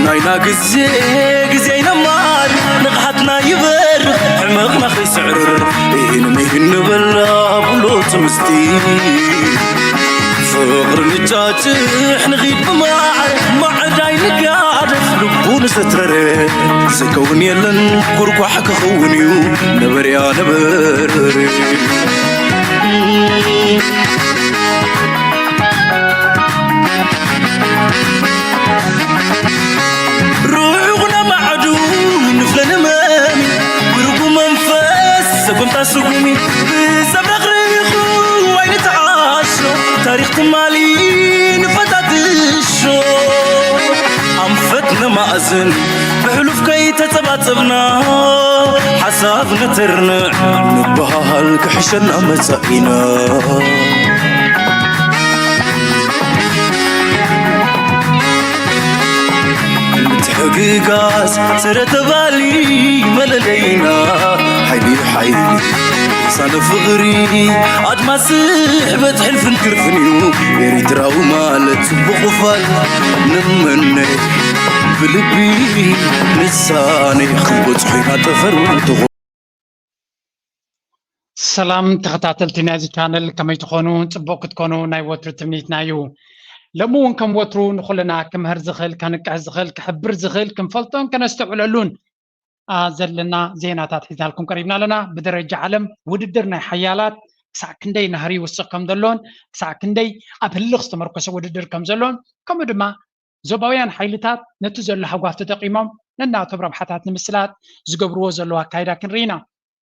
ናይና ግዜ ግዜ ይነማር ንቕሓትና ይበርኽ ሕመቕና ከይስዕርር ኢህን ምሂን ንበላ ብሉጽ ምስቲ ፍቕሪ ንጫጭሕ ንኺድ ብማዕረ ማዕዳይ ንጋደፍ ልቡ ንዘትረረ ዝከውን የለን ጉርጓሕ ክኸውን እዩ ነበርያ ነበረ ርሑቕ ነማዕዱ ንፍለ ንመሚ ብርጉ መንፈስ ሰጉምታ ስጉሚ ብሰብ ረኽሪኹ ኣይንተዓሾ ታሪኽ ትማሊ ንፈታትሾ ኣንፈት ነማእዝን ብሕሉፍ ከይተጸባጸብና ሓሳብ ነተርንዕ ንበሃል ክሕሸና መጻኢና ምትሕግጋዝ ስረ ተባሊ መለለይና ሓይሊ ሓይሊ ሳነ ፍቕሪ ኣድማስ ስሕበት ሕልፍን ክርፍን እዩ ኤሪትራዊ ማለት ጽቡቕ ፋል ንመነ ብልቢ ንሳነ ክንበጽሖ ኢና ጠፈር ትኾ ሰላም ተኸታተልቲ ናይዚ ቻነል ከመይ ትኾኑ? ጽቡቕ ክትኮኑ ናይ ወትሩ ትምኒትና እዩ። ሎሚ እውን ከም ወትሩ ንኹልና ክምህር ዝኽእል፣ ከንቅሕ ዝኽእል፣ ክሕብር ዝኽእል፣ ክንፈልጦን ከነስተውዕለሉን ዘለና ዜናታት ሒዛልኩም ቀሪብና ኣለና። ብደረጃ ዓለም ውድድር ናይ ሓያላት ክሳዕ ክንደይ ናህሪ ይውስኽ ከም ዘሎን ክሳዕ ክንደይ ኣብ ህልኽ ዝተመርኮሰ ውድድር ከም ዘሎን ከምኡ ድማ ዞባውያን ሓይልታት ነቲ ዘሎ ሃጓፍ ተጠቒሞም ነናቶም ረብሓታት ንምስላጥ ዝገብርዎ ዘለዉ ኣካይዳ ክንርኢ ኢና።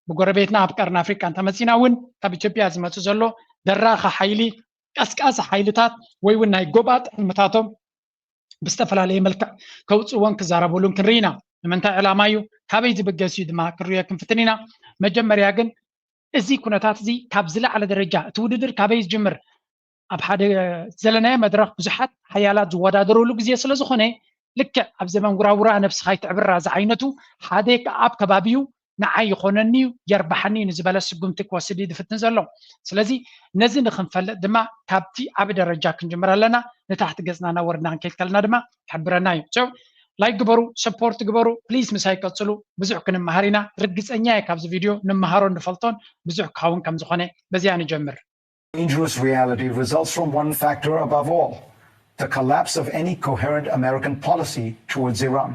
ብጎረቤትና ኣብ ቀርኒ ኣፍሪቃ እንተመጺና እውን ካብ ኢትዮጵያ ዝመጽእ ዘሎ ደራኸ ሓይሊ ቀስቃሲ ሓይልታት ወይ እውን ናይ ጎባጥ ሕልምታቶም ብዝተፈላለየ መልክዕ ከውፅእዎን ክዛረበሉን ክንርኢ ኢና። ንምንታይ ዕላማ እዩ ካበይ ዝብገስ እዩ ድማ ክንሪኦ ክንፍትን ኢና። መጀመርያ ግን እዚ ኩነታት እዚ ካብ ዝለዓለ ደረጃ እቲ ውድድር ካበይ ዝጅምር ኣብ ሓደ ዘለናዮ መድረኽ ብዙሓት ሓያላት ዝወዳደሩሉ ግዜ ስለ ዝኾነ ልክዕ ኣብ ዘመን ጉራውራ ነብስኻ ይትዕብራ ዝዓይነቱ ሓደ ከኣ ኣብ ከባቢኡ ንዓይ ይኾነኒ እዩ የርብሓኒ እዩ ንዝበለ ስጉምቲ ክወስድ እዩ ዝፍትን ዘሎ። ስለዚ ነዚ ንክንፈልጥ ድማ ካብቲ ዓቢ ደረጃ ክንጅምር ኣለና። ንታሕቲ ገጽና እናወረድና ክንከይድ ከለና ድማ ይሕብረና እዩ። ላይክ ግበሩ፣ ሰፖርት ግበሩ ፕሊስ፣ ምሳይ ቀጽሉ። ብዙሕ ክንመሃር ኢና። ርግጸኛ እየ ካብዚ ቪድዮ ንምሃሮን ንፈልጦን ብዙሕ ክኸውን ከም ዝኾነ። በዚኣ ንጀምር። Dangerous reality results from one factor above all, the collapse of any coherent American policy towards Iran.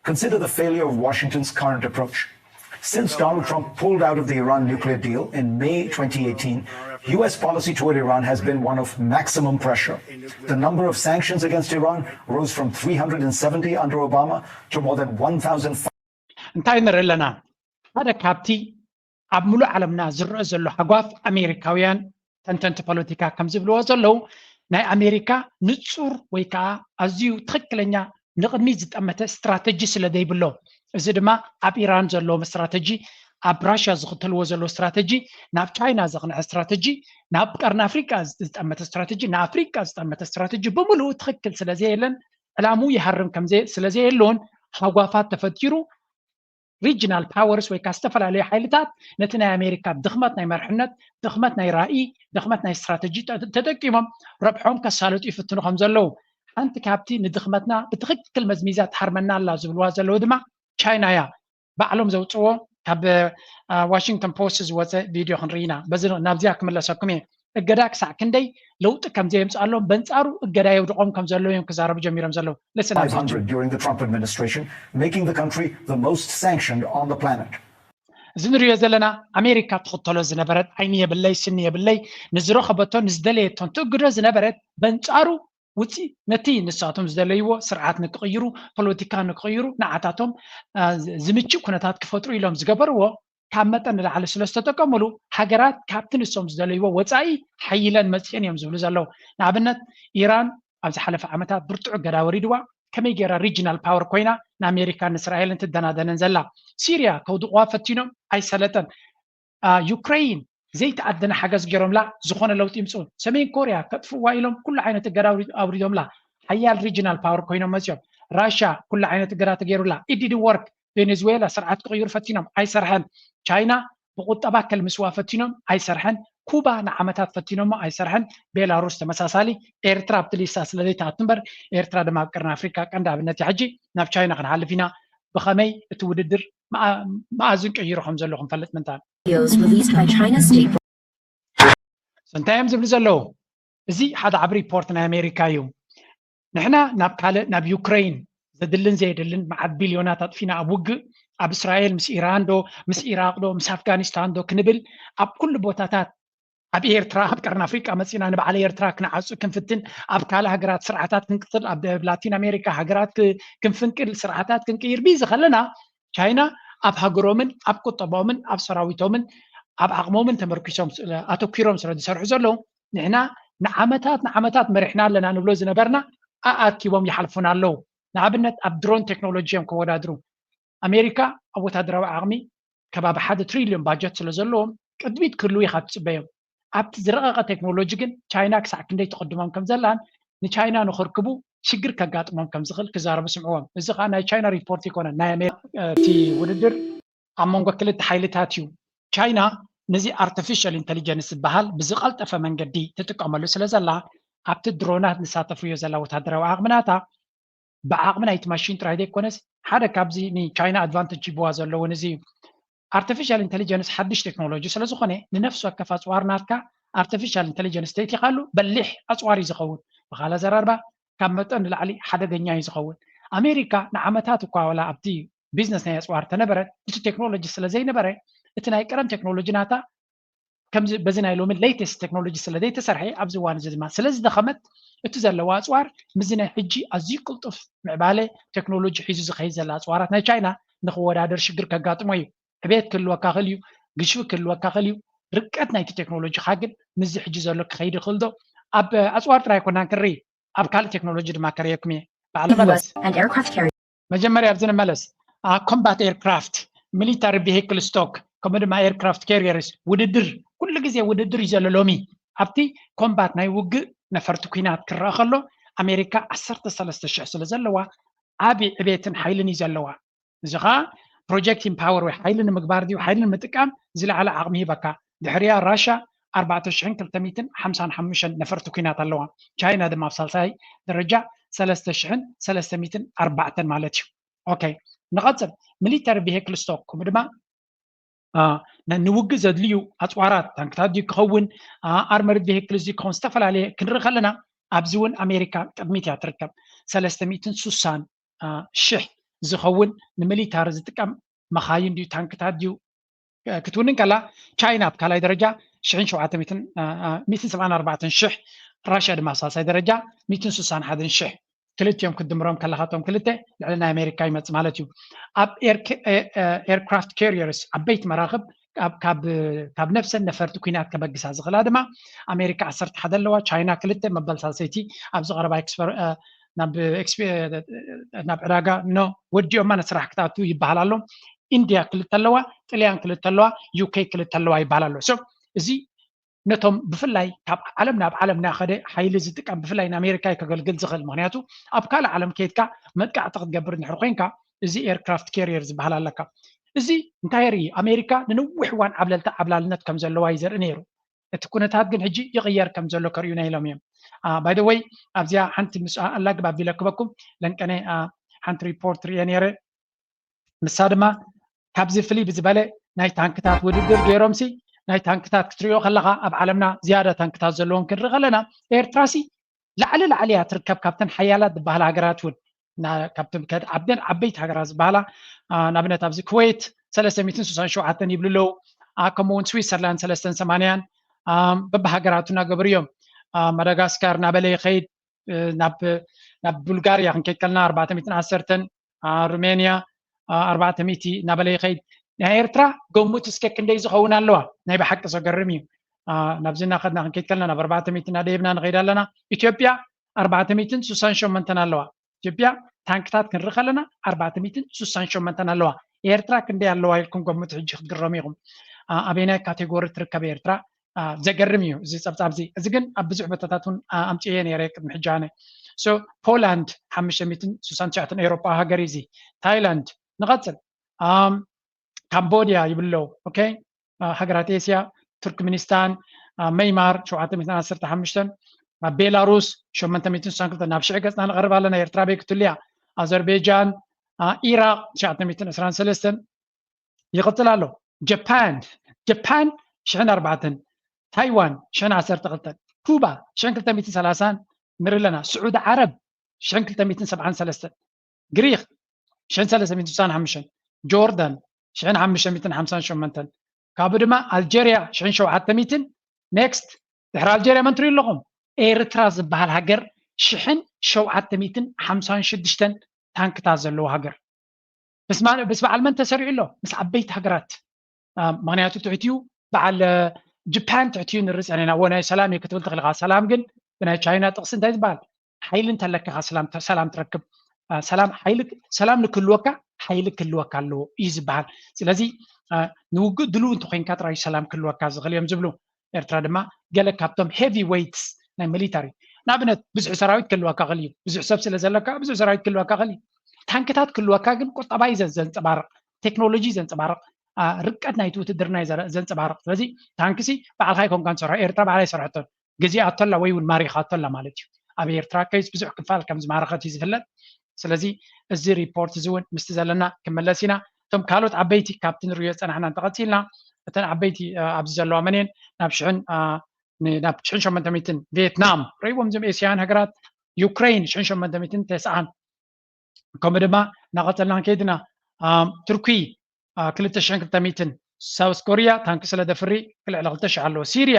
Consider the failure of Washington's current approach. Since Donald Trump pulled out of the Iran nuclear deal in May twenty eighteen, U S policy toward Iran has been one of maximum pressure. The number of sanctions against Iran rose from three hundred and seventy under Obama to more than one thousand. እንታይ ንርኢ ኣለና? ሓደ ካብቲ ኣብ ሙሉእ ዓለምና ዝረአ ዘሎ ሃጓፍ ኣሜሪካውያን ተንተንቲ ፖለቲካ ከም ዝብልዎ ዘለዉ ናይ ኣሜሪካ ንፁር ወይ ከዓ ኣዝዩ ትኽክለኛ ንቕድሚት ዝጠመተ ስትራተጂ ስለ ዘይብሎ እዚ ድማ ኣብ ኢራን ዘለዎም ስትራተጂ ኣብ ራሽያ ዝኽተልዎ ዘለዉ ስትራተጂ ናብ ቻይና ዘቕንዐ ስትራተጂ ናብ ቀርኒ ኣፍሪቃ ዝጠመተ ስትራተጂ ንኣፍሪቃ ዝጠመተ ስትራተጂ ብምሉኡ ትኽክል ስለ ዘየለን ዕላምኡ ይሃርም ከም ስለ ዘየለዎን ሃጓፋት ተፈጢሩ regional powers ወይ ከዓ ዝተፈላለዩ ሓይልታት ነቲ ናይ ኣሜሪካ ድኽመት ናይ መርሕነት ድኽመት ናይ ራእይ ድኽመት ናይ ስትራተጂ ተጠቂሞም ረብሖም ከሳልጡ ይፍትኑ ከም ዘለዉ ሓንቲ ካብቲ ንድኽመትና ብትኽክል መዝሚዛ ትሃርመና ኣላ ዝብልዋ ዘለዉ ድማ ቻይና እያ። ባዕሎም ዘውፅዎ ካብ ዋሽንግተን ፖስት ዝወፀ ቪድዮ ክንርኢ ኢና። በዚ ናብዚኣ ክምለሰኩም እየ። እገዳ ክሳዕ ክንደይ ለውጢ ከም ዘየምፅኣሎም በንፃሩ እገዳ የውድቖም ከም ዘለዉ እዮም ክዛረቡ ጀሚሮም ዘለዉ። Listen and listen. During the Trump administration, making the country the most sanctioned on the planet. እዚ ንሪኦ ዘለና ኣሜሪካ ትኽተሎ ዝነበረት ዓይኒ የብለይ ስኒ የብለይ ንዝረኸበቶ ንዝደለየቶን ትእግዶ ዝነበረት በንፃሩ ውፅእ ነቲ ንሳቶም ዝደለይዎ ስርዓት ንክቕይሩ ፖለቲካ ንክቕይሩ ንዓታቶም ዝምችእ ኩነታት ክፈጥሩ ኢሎም ዝገበርዎ ካብ መጠን ንላዕሊ ስለ ዝተጠቀምሉ ሃገራት ካብቲ ንሶም ዝደለይዎ ወፃኢ ሓይለን መፅኤን እዮም ዝብሉ ዘለዉ። ንኣብነት ኢራን ኣብ ዝሓለፈ ዓመታት ብርቱዕ እገዳ ወሪድዋ ከመይ ገይራ regional power ኮይና ንኣሜሪካን ንእስራኤልን ትደናደነን ዘላ። ሲርያ ከውድቕዋ ፈቲኖም ኣይሰለጠን። ዩክረይን ዘይተኣደነ ሓገዝ ገይሮምላ ዝኾነ ለውጢ ይምፅኡ። ሰሜን ኮርያ ከጥፍእዋ ኢሎም ኩሉ ዓይነት እገዳ ኣውሪዶምላ ሓያል regional power ኮይኖም መፅኦም። ራሽያ ኩሉ ዓይነት እገዳ ተገይሩላ። It didn't work። ቬኔዙዌላ ስርዓት ክቕይሩ ፈቲኖም ኣይሰርሐን። ቻይና ብቁጠባ ከልምስዋ ፈቲኖም ኣይሰርሐን። ኩባ ንዓመታት ፈቲኖሞ ኣይሰርሐን። ቤላሩስ ተመሳሳሊ። ኤርትራ ኣብቲ ሊስታ ስለ ዘይትኣቱ እምበር፣ ኤርትራ ድማ ኣብ ቀርኒ ኣፍሪካ ቀንዲ ኣብነት እያ። ሕጂ ናብ ቻይና ክንሓልፍ ኢና። ብኸመይ እቲ ውድድር መኣ- መኣዝን ቀይሩ ከም ዘሎ ክንፈልጥ ምንታን። Videos released by China State So እንታይ እዮም ዝብሉ ዘለዉ? እዚ ሓደ ዓቢ ሪፖርት ናይ ኣሜሪካ እዩ። ንሕና ናብ ካልእ ናብ ዩክሬን ዘድልን ዘየድልን መዓት ቢልዮናት ኣጥፊና ኣብ ውግእ ኣብ እስራኤል ምስ ኢራን ዶ ምስ ኢራቅ ዶ ምስ ኣፍጋኒስታን ዶ ክንብል ኣብ ኩሉ ቦታታት ኣብ ኤርትራ ኣብ ቀርኒ ኣፍሪቃ መፂና ንባዕለ ኤርትራ ክንዓፁ ክንፍትን ኣብ ካልእ ሃገራት ስርዓታት ክንቅፅል ኣብ ደቡብ ላቲን ኣሜሪካ ሃገራት ክ- ክንፍንቅል ስርዓታት ክንቅይር ቢዚ ከለና ቻይና ኣብ ሃገሮምን ኣብ ቁጠባኦምን ኣብ ሰራዊቶምን ኣብ ዓቕሞምን ተመርኪሶም ስ- ኣተኪሮም ስለ ዝሰርሑ ዘለዉ ንሕና ንዓመታት ንዓመታት መሪሕና ኣለና ንብሎ ዝነበርና ኣኣኪቦም ይሓልፉና ኣለዉ። ንኣብነት ኣብ ድሮን ቴክኖሎጂ እዮም ከወዳድሩ። ኣሜሪካ ኣብ ወታደራዊ ዓቕሚ ከባቢ ሓደ ትሪልዮን ባጀት ስለ ዘለዎም ቅድሚት ክህልዉ ኢኻ ትፅበዮም። ኣብቲ ዝረቐቐ ቴክኖሎጂ ግን ቻይና ክሳዕ ክንደይ ትቕድሞም ከም ዘላን ንቻይና ንኽርክቡ ሽግር ከጋጥሞም ከም ዝኽእል ክዛረቡ ስምዕዎም። እዚ ከዓ ናይ ቻይና ሪፖርት ይኮነን ናይ ኣሜሪካ እቲ ውድድር ኣብ መንጎ ክልተ ሓይልታት እዩ። ቻይና ነዚ ኣርቲፊሻል ኢንቴሊጀንስ ዝበሃል ብዝቐልጠፈ መንገዲ ትጥቀመሉ ስለ ዘላ ኣብቲ ድሮናት ንሳተፍዮ ዘላ ወታደራዊ ዓቕምናታ ብዓቕሚ ናይቲ ማሽን ጥራይ ዘይኮነስ ሓደ ካብዚ ንቻይና ኣድቫንቴጅ ሂብዋ ዘለውን እዚ እዩ። ኣርቲፊሻል ኢንቴሊጀንስ ሓድሽ ቴክኖሎጂ ስለ ዝኾነ ንነፍሲ ወከፍ ኣፅዋር ናትካ ኣርቲፊሻል ኢንቴሊጀንስ ተይቲኻሉ በሊሕ ኣፅዋር እዩ ዝኸውን። ብኻል ኣዘራርባ ካብ መጠን ንላዕሊ ሓደገኛ እዩ ዝኸውን። ኣሜሪካ ንዓመታት እኳ ዋላ ኣብቲ ቢዝነስ ናይ ኣፅዋር ተነበረት እቲ ቴክኖሎጂ ስለ ዘይነበረ እቲ ናይ ቀደም ቴክኖሎጂ ናታ ከምዚ በዚ ናይ ሎሚ ሌተስት ቴክኖሎጂ ስለ ዘይተሰርሐ ኣብዚ እዋን እዚ ድማ ስለ ዝደኸመት እቲ ዘለዋ ኣፅዋር ምስዚ ናይ ሕጂ ኣዝዩ ቅልጡፍ ምዕባለ ቴክኖሎጂ ሒዙ ዝኸይድ ዘላ ኣፅዋራት ናይ ቻይና ንክወዳደር ሽግር ከጋጥሞ እዩ። ዕቤት ክህልወካ ክእል እዩ፣ ግሽዊ ክህልወካ ክእል እዩ። ርቀት ናይቲ ቴክኖሎጂኻ ግን ምስዚ ሕጂ ዘሎ ክኸይድ ይኽእል ዶ? ኣብ ኣፅዋር ጥራይ ኣይኮናን ክንርኢ፣ ኣብ ካልእ ቴክኖሎጂ ድማ ከርእየኩም እየ። ባዕሊ መለስ and aircraft carrier መጀመርያ ኣብዚ ንመለስ። ኮምባት ኤርክራፍት፣ ሚሊታሪ ቪሂክል ስቶክ ከምኡ ድማ ኤርክራፍት ካሪየርስ ውድድር ኩሉ ግዜ ውድድር እዩ ዘሎ። ሎሚ ኣብቲ ኮምባት ናይ ውግእ ነፈርቲ ኩናት ክረአ ከሎ ኣሜሪካ ዓሰርተ ሰለስተ ሽሕ ስለ ዘለዋ ዓቢ ዕቤትን ሓይልን እዩ ዘለዋ። እዚ ከዓ ፕሮጀክቲንግ ፓወር ወይ ሓይሊ ንምግባር ድዩ ሓይሊ ንምጥቃም ዝለዓለ ዓቕሚ ሂበካ። ድሕሪያ ራሻ ኣርባዕተ ሽሕን ክልተ ሚእትን ሓምሳን ሓሙሽተን ነፈርቲ ኩናት ኣለዋ። ቻይና ድማ ኣብ ሳልሳይ ደረጃ ሰለስተ ሽሕን ሰለስተ ሚእትን ኣርባዕተን ማለት እዩ። ኦኬ ንቐፅል። ሚሊተሪ ቪሂክል ስቶክ ከምኡ ድማ ንውግእ ዘድልዩ ኣፅዋራት ታንክታት ድዩ ክኸውን ኣርመርድ ቪሂክልስ ድዩ ክኸውን ዝተፈላለየ ክንርኢ ከለና ኣብዚ እውን ኣሜሪካ ቅድሚት እያ ትርከብ። ሰለስተ ሚእትን ስሳን ሽሕ ዝኸውን ንሚሊታሪ ዝጥቀም መኻይን ድዩ ታንክታት ድዩ ክትውንን ከላ ቻይና ኣብ ካልኣይ ደረጃ ሽሕን ሸውዓተ ሚእትን ሰብዓን ኣርባዕተን ሽሕ ራሽያ ድማ ኣብ ሳልሳይ ደረጃ ሚእትን ስሳን ሓደን ሽሕ ክልቲኦም ክትድምሮም ከለኻቶም ክልተ ልዕሊ ናይ ኣሜሪካ ይመፅ ማለት እዩ። ኣብ ኤርክራፍት ካሪየርስ ዓበይቲ መራኽብ ካብ ነፍሰን ነፈርቲ ኩናት ከበግሳ ዝኽእላ ድማ ኣሜሪካ ዓሰርተ ሓደ ኣለዋ፣ ቻይና ክልተ መበል ሳልሰይቲ ኣብዚ ቀረባ ናብ ዕዳጋ ኖ ወዲኦማ ንስራሕ ክትኣቱ ይበሃል ኣሎ። ኢንድያ ክልተ ኣለዋ፣ ጥልያን ክልተ ኣለዋ፣ ዩኬ ክልተ ኣለዋ ይበሃል ኣሎ። እዚ ነቶም ብፍላይ ካብ ዓለም ናብ ዓለም እናኸደ ሓይሊ ዝጥቀም ብፍላይ ንኣሜሪካ እዩ ከገልግል ዝኽእል። ምክንያቱ ኣብ ካልእ ዓለም ከይድካ መጥቃዕቲ ክትገብር እንድሕር ኮይንካ እዚ ኤርክራፍት ካሪየር ዝበሃል ኣለካ። እዚ እንታይ የርኢ? ኣሜሪካ ንነዊሕ እዋን ዓብለልታ ዓብላልነት ከም ዘለዋ እዩ ዘርኢ ነይሩ። እቲ ኩነታት ግን ሕጂ ይቕየር ከም ዘሎ ከርእዩና ኢሎም እዮም። ባይ ዘ ወይ ኣብዚኣ ሓንቲ ምስ ኣላግብ ኣቢለ ክበኩም ለንቀነ ሓንቲ ሪፖርት ርየ ነይረ። ንሳ ድማ ካብዚ ፍልይ ብዝበለ ናይ ታንክታት ውድድር ገይሮምሲ ናይ ታንክታት ክትሪኦ ከለኻ ኣብ ዓለምና ዝያዳ ታንክታት ዘለዎም ክንርኢ ከለና ኤርትራሲ ላዕሊ ላዕሊ እያ ትርከብ ካብተን ሓያላት ዝበሃላ ሃገራት እውን ዓበይቲ ሃገራት ዝበሃላ ንኣብነት ኣብዚ ኩዌት ሰለስተ ሚእትን ስሳን ሸውዓተን ይብሉ ኣለዉ። ከምኡ እውን ስዊትዘርላንድ ሰለስተን ሰማንያን በብሃገራቱ እናገበሩ እዮም። ማዳጋስካር እናበለ ይኸይድ፣ ናብ ቡልጋርያ ክንከይድ ከለና ኣርባዕተ ሚእትን ዓሰርተን፣ ሩሜንያ ኣርባዕተ ሚእቲ እናበለ ይኸይድ። ናይ ኤርትራ ገምቱ እስከ ክንደይ ዝኸውን ኣለዋ? ናይ ብሓቂ ዘገርም እዩ። ናብዚ እናኸድና ክንከይድ ከለና ናብ ኣርባዕተ ሚእቲ እናደየብና ንኸይድ ኣለና። ኢትዮጵያ ኣርባዕተ ሚእትን ስሳን ሸሞንተን ኣለዋ። ኢትዮጵያ ታንክታት ክንርኢ ከለና ኣርባዕተ ሚእትን ስሳን ሸሞንተን ኣለዋ። ኤርትራ ክንደይ ኣለዋ ኢልኩም ገምቱ ሕጂ ክትግረሙ ኢኹም። ኣበየናይ ካቴጎሪ ትርከብ ኤርትራ? ዘገርም እዩ እዚ ፀብፃብ እዚ። እዚ ግን ኣብ ብዙሕ ቦታታት እውን ኣምፅኤ ነይረ ቅድሚ ሕጂ ኣነ። ፖላንድ ሓሙሽተ ሚእትን ስሳን ትሽዓተን ኤውሮጳዊ ሃገር እዩ እዚ። ታይላንድ ንቐፅል። ካምቦድያ ይብሉ ኣለዉ። ሃገራት ኤስያ፣ ቱርክሚኒስታን፣ ኣብ መይማር ሸውዓተ ሚእትን ዓሰርተ ሓሙሽተን፣ ኣብ ቤላሩስ ሸሞንተ ሚእትን ስሳን ክልተን። ናብ ሽሕ ገጽና ንቐርብ ኣለና። ኤርትራ በይ ክትልያ፣ ኣዘርቤጃን፣ አ፣ ኢራቕ ትሽዓተ ሚእትን ዕስራን ሰለስተን። ይቕጽል ኣሎ። ጃፓን፣ ጃፓን ሽሕን ኣርባዕተን፣ ታይዋን ሽሕን ዓሰርተ ክልተን፣ ኩባ ሽሕን ክልተ ሚእትን ሰላሳን ንርኢ ኣለና። ስዑዲ ዓረብ ሽሕን ክልተ ሚእትን ሰብዓን ሰለስተን፣ ግሪክ ሽሕን ሰለስተ ሚእትን ስሳን ሓሙሽተን፣ ጆርዳን ሽሕን ሓሙሽተ ሚእትን ሓምሳን ሸሞንተን፣ ካብኡ ድማ ኣልጀርያ ሽሕን ሸውዓተ ሚእትን። ኔክስት፣ ድሕሪ ኣልጀርያ መን ትሪኡ ኣለኹም? ኤርትራ ዝበሃል ሃገር ሽሕን ሸውዓተ ሚእትን ሓምሳን ሽዱሽተን ታንክታት ዘለዎ ሃገር። ብስ ማ-፣ ብስ በዓል መን ተሰሪዑ ኣሎ? ምስ ዓበይቲ ሃገራት። አ፣ ምኽንያቱ ትሕቲኡ በዓል፣ እ፣ ጃፓን ትሕቲኡ ንርኢ ጸኒሕና። እዎ ናይ ሰላም እየ ክትብል ትኽእል ኢኻ። ሰላም ግን ብናይ ቻይና ጥቕሲ እንታይ ዝበሃል? ሓይሊ እንተለካ ኢኻ ሰላም ተ-፣ ሰላም ትረክብ። አ፣ ሰላም ሓይሊ፣ ሰላም ንክህልወካ ሓይሊ ክህልወካ ኣለዎ እዩ ዝበሃል። ስለዚ፣ አ፣ ንውግእ ድሉው እንተኾይንካ ጥራይ ሰላም ክህልወካ ዝኽእል እዮም ዝብሉ። ኤርትራ ድማ ገለ ካብቶም ሄቪ ዌይትስ ናይ ሚሊታሪ፣ ንኣብነት ብዙሕ ሰራዊት ክህልወካ ክእል እዩ። ብዙሕ ሰብ ስለ ዘለካ ብዙሕ ሰራዊት ክህልወካ ክእል እዩ። ታንክታት ክህልወካ ግን ቁጠባ እዩ ዘ-፣ ዘንጸባርቕ፣ ቴክኖሎጂ ዘንጸባርቕ፣ አ፣ ርቀት ናይቲ ውትድርና እዩ ዘረ-፣ ዘንጸባርቕ። ስለዚ ታንክሲ ባዕልኻ ኣይኮንካን ትሰርሖ፣ ኤርትራ ባዕላ ኣይሰርሐቶን። ገዚኣቶላ ወይ እውን ማሪኻቶላ ማለት እዩ። ኣብ ኤርትራ ኬይስ ብዙሕ ክፋል ከም ዝማረኸት እዩ ዝፍለጥ። ስለዚ እዚ ሪፖርት እዚ እውን ምስቲ ዘለና ክመለስ ኢና። እቶም ካልኦት ዓበይቲ ካብቲ ንሪኦ ዝጸናሕና እንተቐጺልና፣ እተን ዓበይቲ፣ አ፣ ኣብዚ ዘለዋ መን እየን? ናብ ሽሕን፣ አ፣ ን-፣ ናብ ሽሕን ሸሞንተ ሚእትን፣ ቪየትናም፣ ርእይዎም እዞም ኤስያን ሃገራት፣ ዩክሬን ሽሕን ሸሞንተ ሚእትን ተስዓን፣ ከምኡ ድማ እናቐጸልና ከይድና፣ አ፣ ቱርኪ፣ አ፣ ክልተ ሽሕን ክልተ ሚእትን፣ ሳውስ ኮርያ ታንኪ ስለ ደፍሪ ክልዕለ ክልተ ሽሕ ኣለዎ። ሲርያ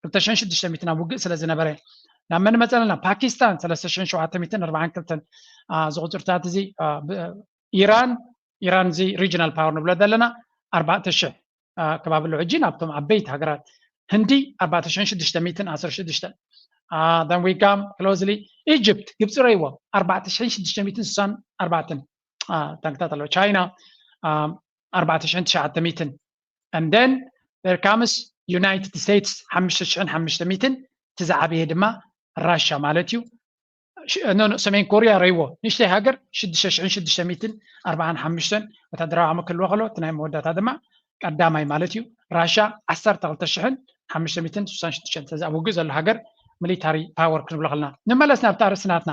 ክልተ ሽሕን ሽዱሽተ ሚእትን ኣብ ውግእ ስለ ዝነበረ። ናብ መን መጸና ኣለና? ፓኪስታን ሰለስተ ሽሕን ሸውዓተ ሚእትን ኣርባዓን ክልተን፣ አ፣ እዚ ቁጽርታት እዚ፣ አ፣ ብ-፣ ኢራን፣ ኢራን እዚ ሪጅናል ፓወር ንብሎ ዘለና ኣርባዕተ ሽሕ፣ አ፣ ከባቢ ኣሎ። ሕጂ ናብቶም ዓበይቲ ሃገራት ህንዲ ኣርባዕተ ሽሕን ሽዱሽተ ሚእትን ዓሰርተ ሽዱሽተን፣ አ፣ then we come closely ኢጅፕት፣ ግብፂ ረይዎ ኣርባዕተ ሽሕን ሽዱሽተ ሚእትን ስሳን ኣርባዕተን፣ አ፣ ታንክታት ኣለዎ። ቻይና፣ አ፣ ኣርባዕተ ሽሕን ትሽዓተ ሚእትን፣ and then there comes ዩናይትድ ስቴትስ ሓሙሽተ ሽሕን ሓሙሽተ ሚእትን፣ እቲ ዝዓበየ ድማ ራሻ ማለት እዩ። ሽ-፣ ኖ፣ ኖ፣ ሰሜን ኮርያ ረይዎ ንእሽተይ ሃገር ሽዱሽተ ሽሕን ሽዱሽተ ሚእትን ኣርባዓን ሓሙሽተን ወታደራዊ ዓቕሚ ክህልዋ ከሎ፣ እቲ ናይ መወዳእታ ድማ ቀዳማይ ማለት እዩ። ራሻ ዓሰርተ ክልተ ሽሕን ሓሙሽተ ሚእትን ስሳን ሽዱሽተን፣ ስለዚ ኣብ ውግእ ዘሎ ሃገር ሚሊታሪ ፓወር ክንብሎ ከለና። ንመለስ ናብቲ ኣርእስቲ ናትና።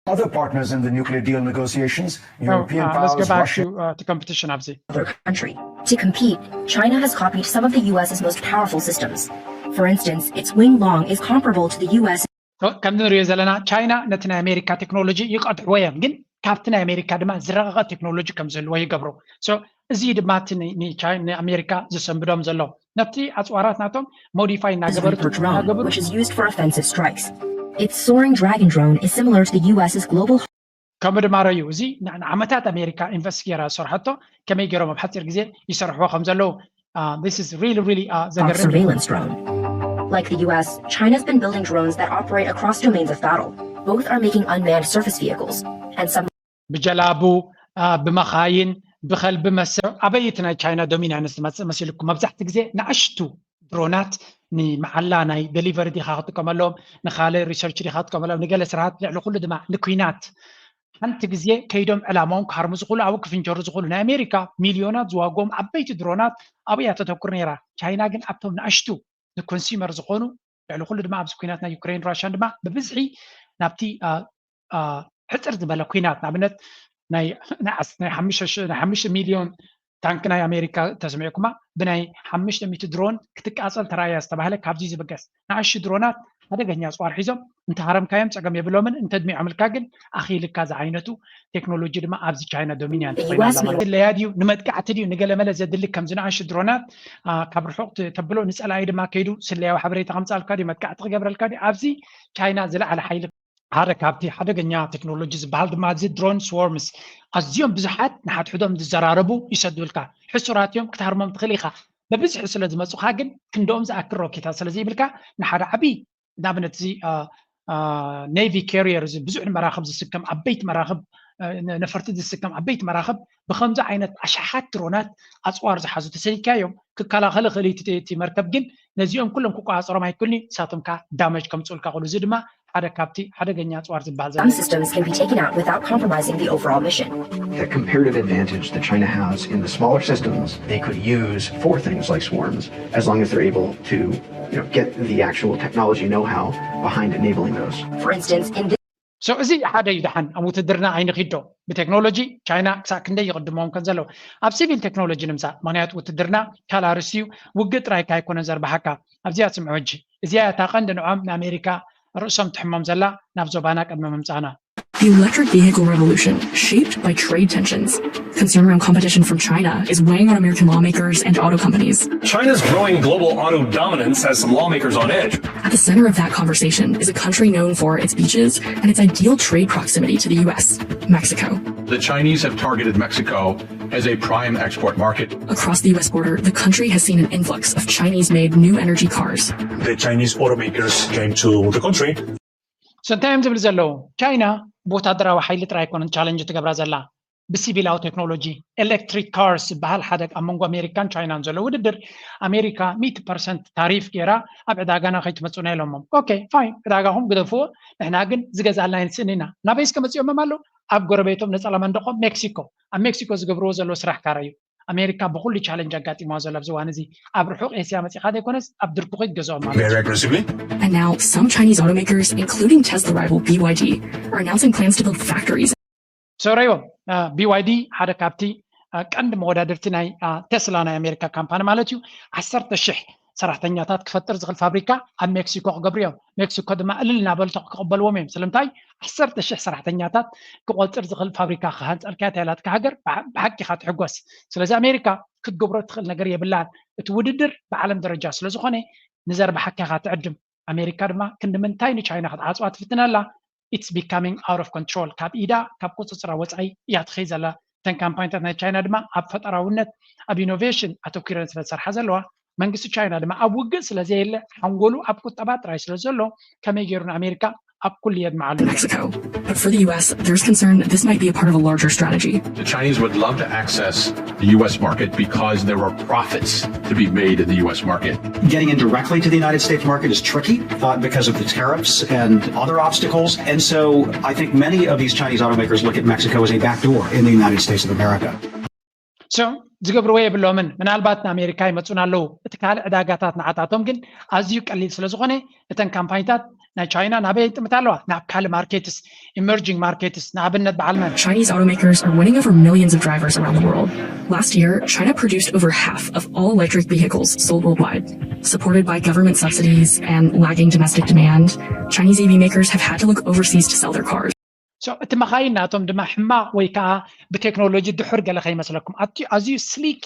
Other partners in the nuclear deal negotiations, Oh, European uh, let's powers, go back Russia. To, uh, to competition ኣብዚ። Other country. To compete, China has copied some of the U S's most powerful systems. For instance, its Winglong is comparable to the U S. So፣ ከም ንሪኦ ዘለና ቻይና ነቲ ናይ ኣሜሪካ ቴክኖሎጂ ይቐድሕዎ እዮም፣ ግን ካብቲ ናይ ኣሜሪካ ድማ ዝረቐቐ ቴክኖሎጂ ከም ዝህልዎ ይገብሩ። So፣ እዚ ድማ እቲ ን-፣ ንቻይ-፣ ንኣሜሪካ ዘሰንብዶም ዘሎ። ነቲ ኣጽዋራት ናቶም ሞዲፋይ እናገበሩ፣ Reaper drone, እናገበሩ which is used for offensive strikes. Its Soaring Dragon drone is similar to the U S's global ከምኡ ድማ ረዩ፣ እዚ ን-፣ ንዓመታት ኣሜሪካ ኢንቨስት ገይራ ዝሰርሐቶ፣ ከመይ ገይሮም ኣብ ሓፂር ግዜ ይሰርሕዎ ከም ዘለዉ፣ uh, this is really, really, uh, Hawk ዘገርም እዩ። Surveillance drone. Like the U S, China's been building drones that operate across domains of battle. Both are making unmanned surface vehicles and some ብጀላቡ፣ አ፣ ብመኻይን፣ ብኸልቢ መሰ-፣ ኣበይ እቲ ናይ ቻይና ዶሚናንስ ዝመጽእ መሲልኩም? መብዛሕትኡ ግዜ ንኣሽቱ ድሮናት ንመዓላ ናይ ደሊቨሪ ዲኻ ክትጥቀመሎም፣ ንኻልእ ሪሰርች ዲኻ ክትጥቀመሎም፣ ንገለ ስራሓት፣ ልዕሊ ኩሉ ድማ ንኲናት። ሓንቲ ግዜ ከይዶም ዕላማኦም ክሃርሙ ዝኽእሉ፣ ኣብኡ ክፍንጀሩ ዝኽእሉ፣ ናይ ኣሜሪካ ሚልዮናት ዝዋግኦም ዓበይቲ ድሮናት ኣብኡ እያ ተተኩር ነይራ። ቻይና ግን ኣብቶም ንኣሽቱ ንኮንሱመር ዝኾኑ፣ ልዕሊ ኩሉ ድማ ኣብዚ ኲናት ናይ ዩክሬን ራሽያን ድማ ብብዝሒ ናብቲ፣ አ፣ አ፣ ሕጽር ዝበለ ኲናት፣ ንኣብነት ናይ፣ ናይ ዓስ-፣ ናይ ሓሙሽተ ሽ-፣ ናይ ሓሙሽተ ሚልዮን ታንክ ናይ ኣሜሪካ ተስሚዕኩማ፣ ብናይ ሓሙሽተ ሚእቲ ድሮን ክትቃጸል ተራእያ ዝተባህለ ካብዚ ዝብገስ። ንኣሽቱ ድሮናት ሓደገኛ ኣጽዋር ሒዞም፣ እንተሃረምካዮም ጸገም የብሎምን፣ እንተድሚዖምልካ ግን ኣኺልካ ዝዓይነቱ ቴክኖሎጂ ድማ ኣብዚ ቻይና ዶሚናንት The ኮይና U S ኣላ ማለት። Meanwhile ስለያ ድዩ፣ ንመጥቃዕቲ ድዩ፣ ንገለመለ ዘድሊ ከምዚ ንኣሽቱ ድሮናት፣ አ፣ ካብ ርሑቕ ት-፣ ተብሎ፣ ንጸላኢ ድማ ከይዱ ስለያዊ ሓበሬታ ከምጻልካ ድዩ፣ መጥቃዕቲ ክገብረልካ ድዩ? ኣብዚ ቻይና ዝለዓለ ሓይሊ ሓደ ካብቲ ሓደገኛ ቴክኖሎጂ ዝበሃል ድማ እዚ ድሮን ስዎርምስ፣ ኣዝዮም ብዙሓት ንሓድሕዶም ዝዘራረቡ ይሰዱልካ። ሕሱራት እዮም፣ ክትሃርሞም ትኽእል ኢኻ። በብዝሒ ስለ ዝመጹኻ ግን ክንድኦም ዝኣክል ሮኬታት ስለ ዘይብልካ፣ ንሓደ ዓቢ፣ ንኣብነት እዚ፣ አ፣ አ፣ ኔቪ ካሪየር፣ እዚ ብዙሕ መራኽብ ዝስከም፣ ዓበይቲ መራኽብ፣ አ፣ ነ-፣ ነፈርቲ ዝስከም ዓበይቲ መራኽብ ብኸምዚ ዓይነት ኣሽሓት ድሮናት ኣጽዋር ዝሓዙ ተሰዲድካዮም ክከላኸል ይኽእል እዩ። እቲ፣ እቲ መርከብ ግን ነዚኦም ኩሎም ክቆጻጸሮም ኣይክእልን እዩ። ንሳቶም ከኣ ዳመጅ ከምጽኡልካ ይኽእሉ። እዚ ድማ ሓደ ካብቲ ሓደገኛ ኣፅዋር ዝበሃል ዘሎ Some systems can be taken out without compromising the overall mission. The comparative advantage that China has in the smaller systems they could use for things like swarms, as long as they're able to you know, get the actual technology know-how behind enabling those. For instance, in so እዚ ሓደ እዩ ደሓን ኣብ ውትድርና ኣይንኺዶ ብቴክኖሎጂ ቻይና ክሳብ ክንደይ ይቕድሞም ከም ዘለዉ ኣብ ሲቪል ቴክኖሎጂ ንምሳእ ምክንያቱ ውትድርና ካልኣርስ እዩ ውግእ ጥራይካ ኣይኮነን ዘርባሓካ ኣብዚኣ ስምዑ ሕጂ እዚኣ እታ ቀንዲ ንዖም ንኣሜሪካ ርእሶም ትሕሞም ዘላ ናብ ዞባና ቅድሚ ምምፃና The electric vehicle revolution, shaped by trade tensions, concern around competition from China, is weighing on American lawmakers and auto companies. China's growing global auto dominance has some lawmakers on edge. At the center of that conversation is a country known for its beaches and its ideal trade proximity to the U S, Mexico. The Chinese have targeted Mexico as a prime export market. Across the U S border, the country has seen an influx of Chinese made new energy cars. The Chinese automakers came to the country. So እንታይ እዮም ዝብል ዘለዉ ቻይና ብወታደራዊ ሓይሊ ጥራይ ኣይኮነን ቻለንጅ ትገብራ ዘላ ብሲቪላዊ ቴክኖሎጂ ኤሌክትሪክ ካርስ ዝበሃል ሓደ ኣብ መንጎ ኣሜሪካን ቻይናን ዘሎ ውድድር ኣሜሪካ ሚእቲ ፐርሰንት ታሪፍ ገይራ ኣብ ዕዳጋና ከይትመፁና ኢሎሞም ኦኬ ፋይን ዕዳጋኹም ግደፍዎ ንሕና ግን ዝገዛልና ኣይንስእን ኢና ናበይ እስከ መፂኦሞም ኣለዉ ኣብ ጎረቤቶም ነፀላ መንደቆም ሜክሲኮ ኣብ ሜክሲኮ ዝገብርዎ ዘለዉ ስራሕ ካራ እዩ ኣሜሪካ ብኩሉ ቻለንጅ ኣጋጢምዋ ዘሎ ኣብዚ እዋን እዚ ኣብ ርሑቕ ኤስያ መፂኻ ዘይኮነስ ኣብ ድርኩኺት ገዝኦም ማለት Very aggressively. And now, some Chinese automakers, including Tesla rival B Y D, are announcing plans to build factories ሰረዮ BYD ሓደ ካብቲ ቀንዲ መወዳድርቲ ናይ ቴስላ ናይ ኣሜሪካ ካምፓኒ ማለት እዩ ዓሰርተ ሽሕ ሰራሕተኛታት ክፈጥር ዝኽእል ፋብሪካ ኣብ ሜክሲኮ ክገብሩ እዮም ሜክሲኮ ድማ እልል እናበሉ ክቕበልዎም እዮም ስለምንታይ ዓሰርተ ሽሕ ሰራሕተኛታት ክቆፅር ዝኽእል ፋብሪካ ክሃንፀልካ እያ ናትካ ሃገር ብሓቂ ኢኻ ትሕጎስ ስለዚ ኣሜሪካ ክትገብሮ ትኽእል ነገር የብላን እቲ ውድድር ብዓለም ደረጃ ስለዝኾነ ንዘርባሓካ ኢኻ ትዕድም ኣሜሪካ ድማ ክንዲ ምንታይ ንቻይና ክትዓፅዋ ትፍትን ኣላ it's becoming out of control ካብ ኢዳ ካብ ቁፅፅራ ወፃኢ እያ ትኸይ ዘላ እተን ካምፓኒታት ናይ ቻይና ድማ ኣብ ፈጠራውነት ኣብ ኢኖቬሽን ኣተኪረን ስለ ዝሰርሓ ዘለዋ መንግስቲ ቻይና ድማ ኣብ ውግእ ስለ ዘየለ ሓንጎሉ ኣብ ቁጠባ ጥራይ ስለ ዘሎ ከመይ ገይሩ ንኣሜሪካ ኣብ ኩሉ የድምዓሉ Mexico. But for the U S, there's concern this might be a part of a larger strategy. The Chinese would love to access the U S market because there are profits to be made in the U S market. Getting in directly to the United States market is tricky uh, because of the tariffs and other obstacles. And so I think many of these Chinese automakers look at Mexico as a backdoor in the United States of America. So ዝገብርዎ የብሎምን ምናልባት ንኣሜሪካ ይመፁን ኣለዉ እቲ ካልእ ዕዳጋታት ንዓታቶም ግን ኣዝዩ ቀሊል ስለ ዝኾነ እተን ካምፓኒታት ናይ ቻይና ናበይ ይጥምታ ኣለዋ ናብ ካልእ ማርኬትስ emerging markets ንኣብነት በዓል መን Chinese automakers are winning over millions of drivers around the world. Last year, China produced over half of all electric vehicles sold worldwide. Supported by government subsidies and lagging domestic demand, Chinese E V makers have had to look overseas to sell their cars. So እቲ መኻይን ናቶም ድማ ሕማቕ ወይ ከዓ ብቴክኖሎጂ ድሑር ገለ ከይመስለኩም ኣቲ ኣዝዩ ስሊኪ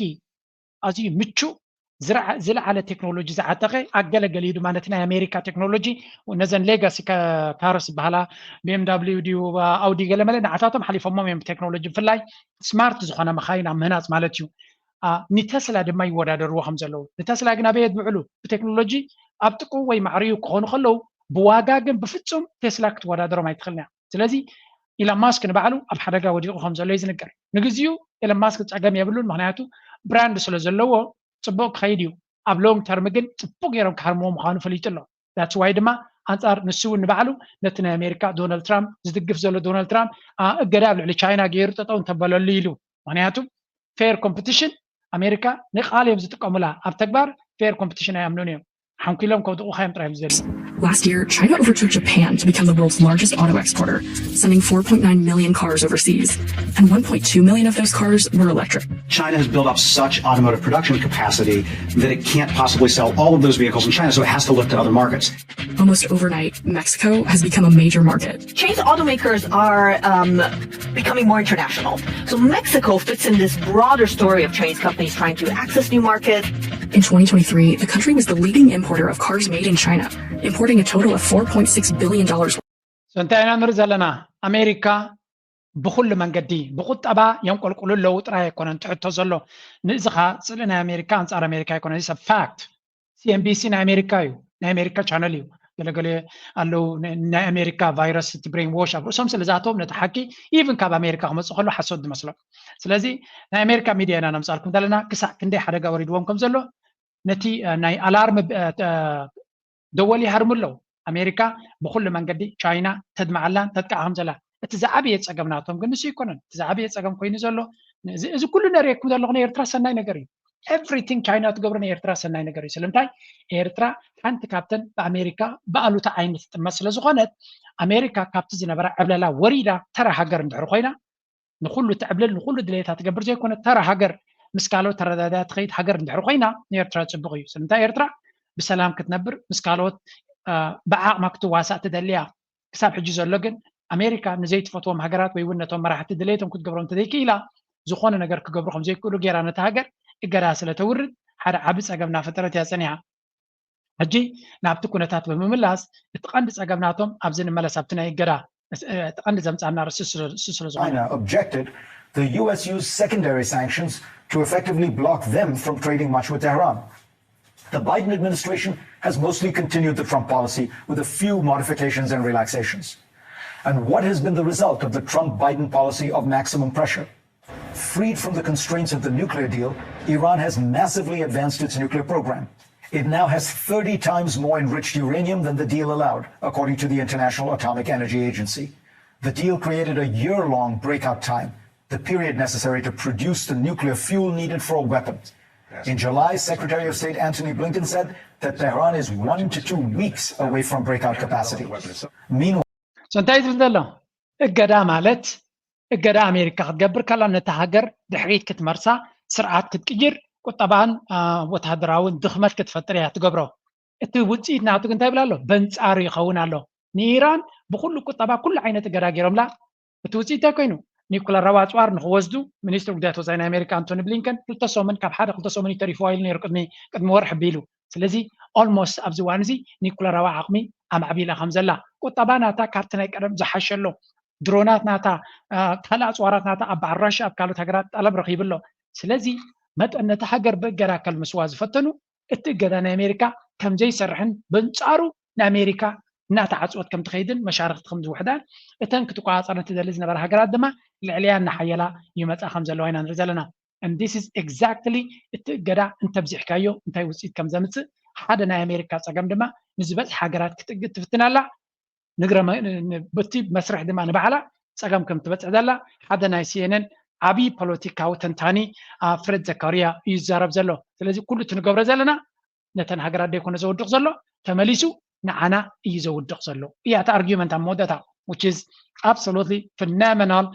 ኣዝዩ ምቹእ ዝለዓለ ቴክኖሎጂ ዝዓጠቐ ኣገለገሊኡ ድማ ነቲ ናይ ኣሜሪካ ቴክኖሎጂ ነዘን ሌጋሲ ካርስ ዝበሃላ ቢኤምዳብሊዩ ድዩ ኣውዲ ገለመለ ንዓታቶም ሓሊፎሞም እዮም ብቴክኖሎጂ ብፍላይ ስማርት ዝኾነ መኻይን ኣብ ምህናፅ ማለት እዩ ንተስላ ድማ ይወዳደርዎ ከም ዘለዉ ንተስላ ግን ኣበየ ዝውዕሉ ብቴክኖሎጂ ኣብ ጥቅኡ ወይ ማዕሪኡ ክኾኑ ከለዉ ብዋጋ ግን ብፍፁም ቴስላ ክትወዳደሮም ኣይትኽእልን እያ ስለዚ ኢሎን ማስክ ንባዕሉ ኣብ ሓደጋ ወዲቑ ከም ዘሎ እዩ ዝንገር ንግዚኡ ኢሎን ማስክ ፀገም የብሉን ምክንያቱ ብራንድ ስለ ዘለዎ ፅቡቅ ክኸይድ እዩ ኣብ ሎንግ ተርም ግን ፅቡቅ ገይሮም ክሃርምዎ ምዃኑ ፈሊጡ ኣሎ that's why ድማ ኣንፃር ንሱ እውን ንባዕሉ ነቲ ናይ ኣሜሪካ ዶናልድ ትራምፕ ዝድግፍ ዘሎ ዶናልድ ትራምፕ እገዳ ኣብ ልዕሊ ቻይና ገይሩ ጠጠው እንተበለሉ ኢሉ ምክንያቱ ፌር ኮምፒቲሽን ኣሜሪካ ንቃል እዮም ዝጥቀሙላ ኣብ ተግባር ፌር ኮምፒቲሽን ኣይኣምኑን እዮም ሓንኪሎም ከውድቑኻ እዮም ጥራይ ዝደልዩ Last year, China overtook Japan to become the world's largest auto exporter, sending four point nine million cars overseas. And one point two million of those cars were electric. China has built up such automotive production capacity that it can't possibly sell all of those vehicles in China, so it has to look to other markets. Almost overnight, Mexico has become a major market. Chinese automakers are um, becoming more international. So Mexico fits in this broader story of Chinese companies trying to access new markets. In twenty twenty-three, the country was the leading importer of cars made in China, importing a total of four point six billion dollars. So እንታይ ኢና ንርኢ ዘለና ኣሜሪካ ብኩሉ መንገዲ ብቁጠባ የንቆልቁሉ ኣለዉ ጥራይ ኣይኮነን ትሕቶ ዘሎ ንእዚ ከዓ ስእሊ ናይ ኣሜሪካ ኣንፃር ኣሜሪካ ኣይኮነን ፋክት ሲኤንቢሲ ናይ ኣሜሪካ እዩ ናይ ኣሜሪካ ቻነል እዩ ገለገለ ኣለዉ ናይ ኣሜሪካ ቫይረስ እቲ ብሬን ዎሽ ኣብ ርእሶም ስለ ዝኣተዎም ነቲ ሓቂ ኢቭን ካብ ኣሜሪካ ክመፁ ከሎ ሓሶት ዝመስሎም ስለዚ ናይ ኣሜሪካ ሚድያ ኢና ነምፃልኩም ዘለና ክሳዕ ክንደይ ሓደጋ ወሪድዎም ከም ዘሎ ነቲ ናይ ኣላርም ደወል ይሃርሙ ኣለዉ ኣሜሪካ ብኩሉ መንገዲ ቻይና ተድምዓላን ተጥቃዕ ከም ዘላ። እቲ ዝዓበየ ጸገም ናቶም ግን ንሱ ኣይኮነን። እቲ ዝዓበየ ጸገም ኮይኑ ዘሎ እዚ ኩሉ ነርእየኩም ዘለኹ ንኤርትራ ሰናይ ነገር እዩ። ኤቭሪቲንግ ቻይና ትገብሮ ንኤርትራ ሰናይ ነገር እዩ። ስለምንታይ? ኤርትራ ሓንቲ ካብተን ብኣሜሪካ ብኣሉታ ዓይኒ ትጥመት ስለ ዝኾነት ኣሜሪካ ካብቲ ዝነበራ ዕብለላ ወሪዳ ተራ ሃገር እንድሕር ኮይና ንኩሉ ትዕብልል ንኩሉ ድሌታ ትገብር ዘይኮነ ተራ ሃገር ምስ ካልኦት ተረዳዳያ ትኸይድ ሃገር እንድሕር ኮይና ንኤርትራ ጽቡቕ እዩ። ስለምንታይ? ኤርትራ ብሰላም ክትነብር ምስ ካልኦት ብዓቕማ ክትዋሳእ ትደልያ። ክሳብ ሕጂ ዘሎ ግን ኣሜሪካ ንዘይትፈትዎም ሃገራት ወይ እውን ነቶም መራሕቲ ድሌቶም ክትገብሮም እንተዘይክኢላ ዝኾነ ነገር ክገብሩ ከም ዘይክእሉ ገይራ ነቲ ሃገር እገዳ ስለ ተውርድ ሓደ ዓቢ ጸገም እናፈጠረት እያ ጸኒሓ። ሕጂ ናብቲ ኩነታት ብምምላስ እቲ ቀንዲ ጸገም ናቶም ኣብዚ ንመለስ ኣብቲ ናይ እገዳ እቲ ቀንዲ ዘምጻና ርእሲ ስለ ዝኾነ China objected, the U S used secondary sanctions to effectively block them from trading much with Tehran. The Biden administration has mostly continued the Trump policy with a few modifications and relaxations. And what has been the result of the Trump Biden policy of maximum pressure? Freed from the constraints of the nuclear deal, Iran has massively advanced its nuclear program. It now has thirty times more enriched uranium than the deal allowed, according to the International Atomic Energy Agency. The deal created a year long breakout time, the period necessary to produce the nuclear fuel needed for a weapon. In July, Secretary of State Antony Blinken said that Tehran is one to two weeks away from breakout capacity. Meanwhile, እንታይ ዝብል ዘሎ እገዳ ማለት እገዳ ኣሜሪካ ክትገብር ከላ ነታ ሃገር ድሕሪት ክትመርሳ ስርዓት ክትቅይር ቁጠባን ወታደራውን ድኽመት ክትፈጥር እያ ትገብሮ። እቲ ውፅኢት ናቱ እንታይ ይብል ኣሎ? በንፃሩ ይኸውን ኣሎ። ንኢራን ብኩሉ ቁጠባ ኩሉ ዓይነት እገዳ ገይሮምላ። እቲ ውፅኢት እንታይ ኮይኑ? ኒኩለራዊ ኣፅዋር ንክወስዱ ሚኒስትሪ ጉዳያት ወፃኢ ናይ ኣሜሪካ ኣንቶኒ ብሊንከን ክልተ ሰሙን ካብ ሓደ ክልተ ሰሙን እዩ ተሪፍዋ ኢሉ ነይሩ ቅድሚ ቅድሚ ወርሒ ቢሉ። ስለዚ ኦልሞስት ኣብዚ እዋን እዚ ኒኩለራዊ ዓቕሚ ኣማዕቢላ ከም ዘላ ቁጠባ ናታ ካብቲ ናይ ቀደም ዝሓሸ ኣሎ። ድሮናት ናታ ካልእ ኣፅዋራት ናታ ኣብ በዓል ራሽያ ኣብ ካልኦት ሃገራት ጠለብ ረኺቡ ኣሎ። ስለዚ መጠን ነቲ ሃገር ብእገዳ ከልምስዋ ዝፈተኑ እቲ እገዳ ናይ ኣሜሪካ ከም ዘይሰርሕን በንጻሩ ንኣሜሪካ እናተዓጽወት ከም ትኸይድን መሻርኽቲ ከም ዝውሕዳን እተን ክትቆጻጸረን ትደሊ ዝነበራ ሃገራት ድማ ልዕሊኣ እናሓየላ ይመጻ ከም ዘለዋ ኢና ንርኢ ዘለና። And this is exactly እቲ እገዳ እንተብዚሕካዮ እንታይ ውፅኢት ከም ዘምፅእ ሓደ ናይ ኣሜሪካ ፀገም ድማ ንዝበዝሕ ሃገራት ክትእግድ ትፍትን ኣላ። ንግረ በቲ መስርሕ ድማ ንባዕላ ፀገም ከም ትበፅሕ ዘላ ሓደ ናይ ሲኤንኤን ዓብዪ ፖለቲካዊ ተንታኒ ፍሬድ ዘካርያ እዩ ዝዛረብ ዘሎ። ስለዚ ኩሉ እቲ ንገብሮ ዘለና ነተን ሃገራት ደይኮነ ዘውድቕ ዘሎ ተመሊሱ ንዓና እዩ ዘውድቕ ዘሎ እያ እቲ ኣርጊመንት ኣብ መወዳእታ which is absolutely phenomenal።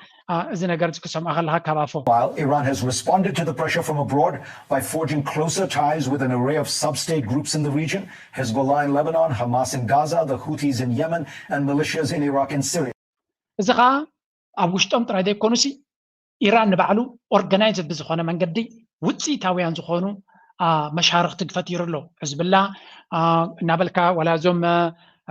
እዚ ነገር እዚ ክሰምዖ ከለካ ካብ ኣፎም While Iran has responded to the pressure from abroad by forging closer ties with an array of sub-state groups in the region, Hezbollah in Lebanon, Hamas in Gaza, the Houthis in Yemen, and militias in Iraq and Syria. እዚ ከዓ ኣብ ውሽጦም ጥራይ ዘይኮኑሲ ኢራን ንባዕሉ ኦርጋናይዝድ ብዝኾነ መንገዲ ውፅኢታውያን ዝኾኑ መሻርኽቲ ክፈጢሩ ኣሎ። ሕዝብላ እናበልካ ዋላ እዞም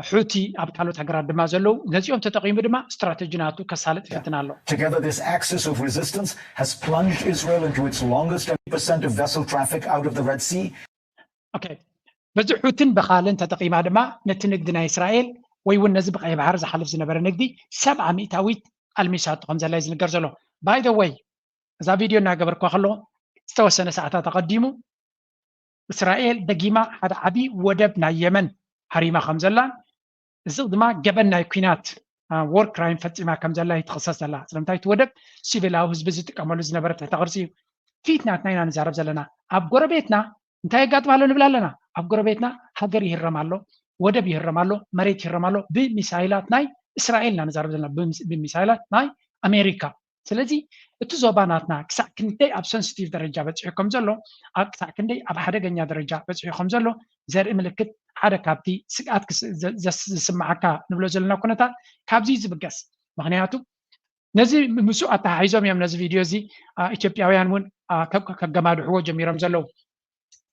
ሑቲ ኣብ ካልኦት ሃገራት ድማ ዘለዉ ነዚኦም ተጠቒሙ ድማ ስትራተጂ ናቱ ከሳልጥ ይፍትን ኣሎ። Together, this axis of resistance has plunged Israel into its longest percent of vessel traffic out of the Red Sea. Okay. በዚ ሑትን በኻልን ተጠቒማ ድማ ነቲ ንግዲ ናይ እስራኤል ወይ እውን ነዚ ብቀይ ባሕሪ ዝሓልፍ ዝነበረ ንግዲ ሰብዓ ሚእታዊት ኣልሚሳቶ ከም ዘላ እዩ ዝንገር ዘሎ። By the way እዛ ቪድዮ እናገበርኳ ከሎ ዝተወሰነ ሰዓታት ኣቐዲሙ እስራኤል ደጊማ ሓደ ዓብዪ ወደብ ናይ የመን ሃሪማ ከም ዘላን እዚ ድማ ገበን ናይ ኲናት war crime ፈፂማ ከም ዘላ እዩ ትኽሰስ ዘላ። ስለምንታይ እቲ ወደብ ሲቪላዊ ህዝቢ ዝጥቀመሉ ዝነበረ ትሕተ ቅርፂ እዩ። ፊት ናትና ኢና ንዛረብ ዘለና። ኣብ ጎረቤትና እንታይ የጋጥም ኣሎ ንብል ኣለና። ኣብ ጎረቤትና ሃገር ይህረም ኣሎ፣ ወደብ ይህረም ኣሎ፣ መሬት ይህረም ኣሎ ብሚሳይላት ናይ እስራኤል ኢና ንዛረብ ዘለና፣ ብሚሳይላት ናይ ኣሜሪካ። ስለዚ እቲ ዞባ ናትና ክሳዕ ክንደይ ኣብ ሰንስቲቭ ደረጃ በፂሑ ከም ዘሎ፣ ክሳዕ ክንደይ ኣብ ሓደገኛ ደረጃ በፂሑ ከም ዘሎ ዘርኢ ምልክት ሓደ ካብቲ ስግኣት ዝስምዓካ ንብሎ ዘለና ኩነታት ካብዚ ዝብገስ። ምክንያቱ ነዚ ምስኡ ኣተሓሒዞም እዮም ነዚ ቪድዮ እዚ ኢትዮጵያውያን እውን ከገማድሕዎ ጀሚሮም ዘለዉ።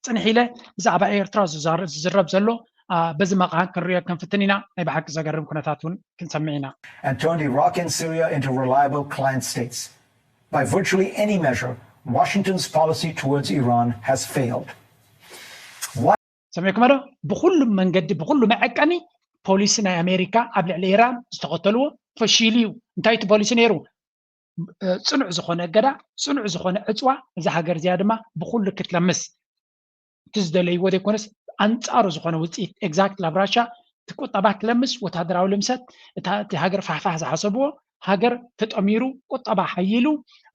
ፅንሕ ኢለ ብዛዕባ ኤርትራ ዝዝረብ ዘሎ በዚ መቕሃን ክንሪኦ ክንፍትን ኢና። ናይ ብሓቂ ዘገርም ኩነታት እውን ክንሰምዕ ኢና። And turned Iraq and Syria into reliable client states. By virtually any measure, Washington's policy towards Iran has failed. ሰሚዕኩሞ ዶ? ብኩሉ መንገዲ ብኩሉ መዐቀኒ ፖሊሲ ናይ ኣሜሪካ ኣብ ልዕሊ ኢራን ዝተኸተልዎ ፈሺሉ እዩ። እንታይ እቲ ፖሊሲ ነይሩ? ፅኑዕ ዝኾነ እገዳ፣ ፅኑዕ ዝኾነ ዕፅዋ እዛ ሃገር እዚኣ ድማ ብኩሉ ክትለምስ እቲ ዝደለይዎ ዘይኮነስ ኣንፃሩ ዝኾነ ውፅኢት exactly ኣብ ራሻ እቲ ቁጠባ ክለምስ ወታደራዊ ልምሰት፣ እታ እቲ ሃገር ፋሕፋሕ ዝሓሰብዎ፣ ሃገር ተጠሚሩ፣ ቁጠባ ሓይሉ፣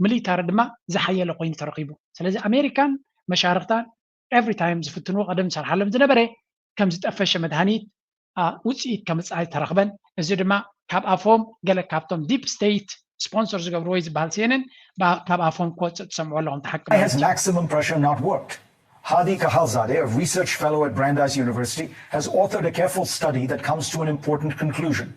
ሚሊታሪ ድማ ዝሓየለ ኮይኑ ተረኺቡ። ስለዚ ኣሜሪካን መሻርክታን ኤቭሪ ታይም ዝፍትንዎ፣ ቀደም ዝሰርሓሎም ዝነበረ ከም ዝጠፈሸ መድሃኒት ውፅኢት ከምፅኣ ኣይተረኽበን። እዚ ድማ ካብ ኣፎም ገለ ካብቶም ዲፕ ስቴት ስፖንሰር ዝገብርዎ እዩ ዝበሃል ሲኤንኤን ካብ ኣፎም ክወፅእ ትሰምዑ ኣለኹም። ተሓክም Why has maximum pressure not worked? Hadi Kahalzadeh, a research fellow at Brandeis University, has authored a careful study that comes to an important conclusion.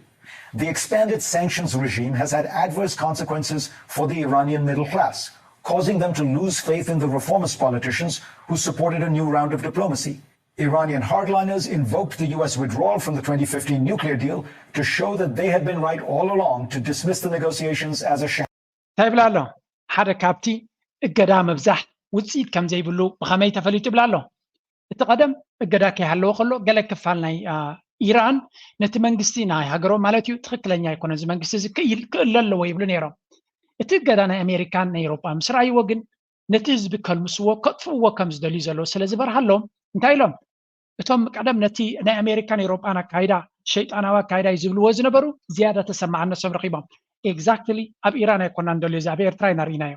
The expanded sanctions regime has had adverse consequences for the Iranian middle class, causing them to lose faith in the reformist politicians who supported a new round of diplomacy. Iranian hardliners invoked the U S withdrawal from the twenty fifteen nuclear deal to show that they had been right all along to dismiss the negotiations as a sham. እንታይ ይብላ ኣሎ? ሓደ ካብቲ እገዳ ምብዛሕ ውፅኢት ከም ዘይብሉ ብኸመይ ተፈሊጡ ይብላ ኣሎ? እቲ ቀደም እገዳ ከይሃለወ ከሎ ገለ ክፋል ናይ ኢራን ነቲ መንግስቲ ናይ ሃገሮም ማለት እዩ ትኽክለኛ ኣይኮነ እዚ መንግስቲ እዚ ክእለ ኣለዎ ይብሉ ነይሮም። እቲ እገዳ ናይ ኣሜሪካን ናይ ኤሮጳ ምስ ረኣይዎ ግን ነቲ ህዝቢ ከልምስዎ ከጥፍእዎ ከም ዝደልዩ ዘለዉ ስለ ዝበርሃሎም እንታይ ኢሎም? እቶም ቀደም ነቲ ናይ ኣሜሪካን ኤሮጳን ኣካይዳ ሸይጣናዊ ኣካይዳ እዩ ዝብልዎ ዝነበሩ ዝያዳ ተሰማዕነቶም ረኺቦም። ኤግዛክትሊ ኣብ ኢራን ኣይኮና ንደልዮ እዚ ኣብ ኤርትራ ኢና ርኢናዮ።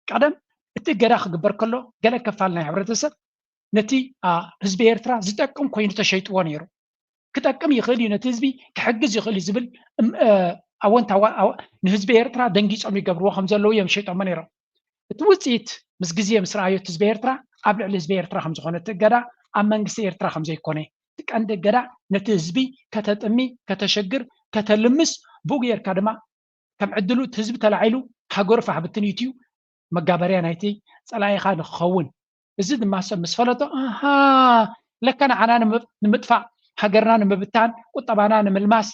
ቀደም እቲ እገዳ ክግበር ከሎ ገለ ክፋል ናይ ሕብረተሰብ ነቲ ህዝቢ ኤርትራ ዝጠቅም ኮይኑ ተሸይጥዎ ነይሩ። ክጠቅም ይኽእል እዩ፣ ነቲ ህዝቢ ክሕግዝ ይኽእል እዩ ዝብል ኣወንታዊ ንህዝቢ ኤርትራ ደንጊጾም ይገብርዎ ከም ዘለዉ እዮም ሸይጦሞ ነይሮም። እቲ ውፅኢት ምስ ግዜ ምስ ረኣዮ እቲ ህዝቢ ኤርትራ ኣብ ልዕሊ ህዝቢ ኤርትራ ከም ዝኾነ እቲ እገዳ ኣብ መንግስቲ ኤርትራ ከም ዘይኮነ እቲ ቀንዲ እገዳ ነቲ ህዝቢ ከተጥሚ ከተሸግር ከተልምስ ብኡ ጌርካ ድማ ከም ዕድሉ እቲ ህዝቢ ተላዒሉ ሃገሩ ፋሕ ብትን ኢትዩ መጋበርያ ናይቲ ጸላኢኻ ንክኸውን። እዚ ድማ ሰብ ምስ ፈለጦ ኣሃ ለካ ንዓና ንምጥፋእ ሃገርና ንምብታን ቁጠባና ንምልማስ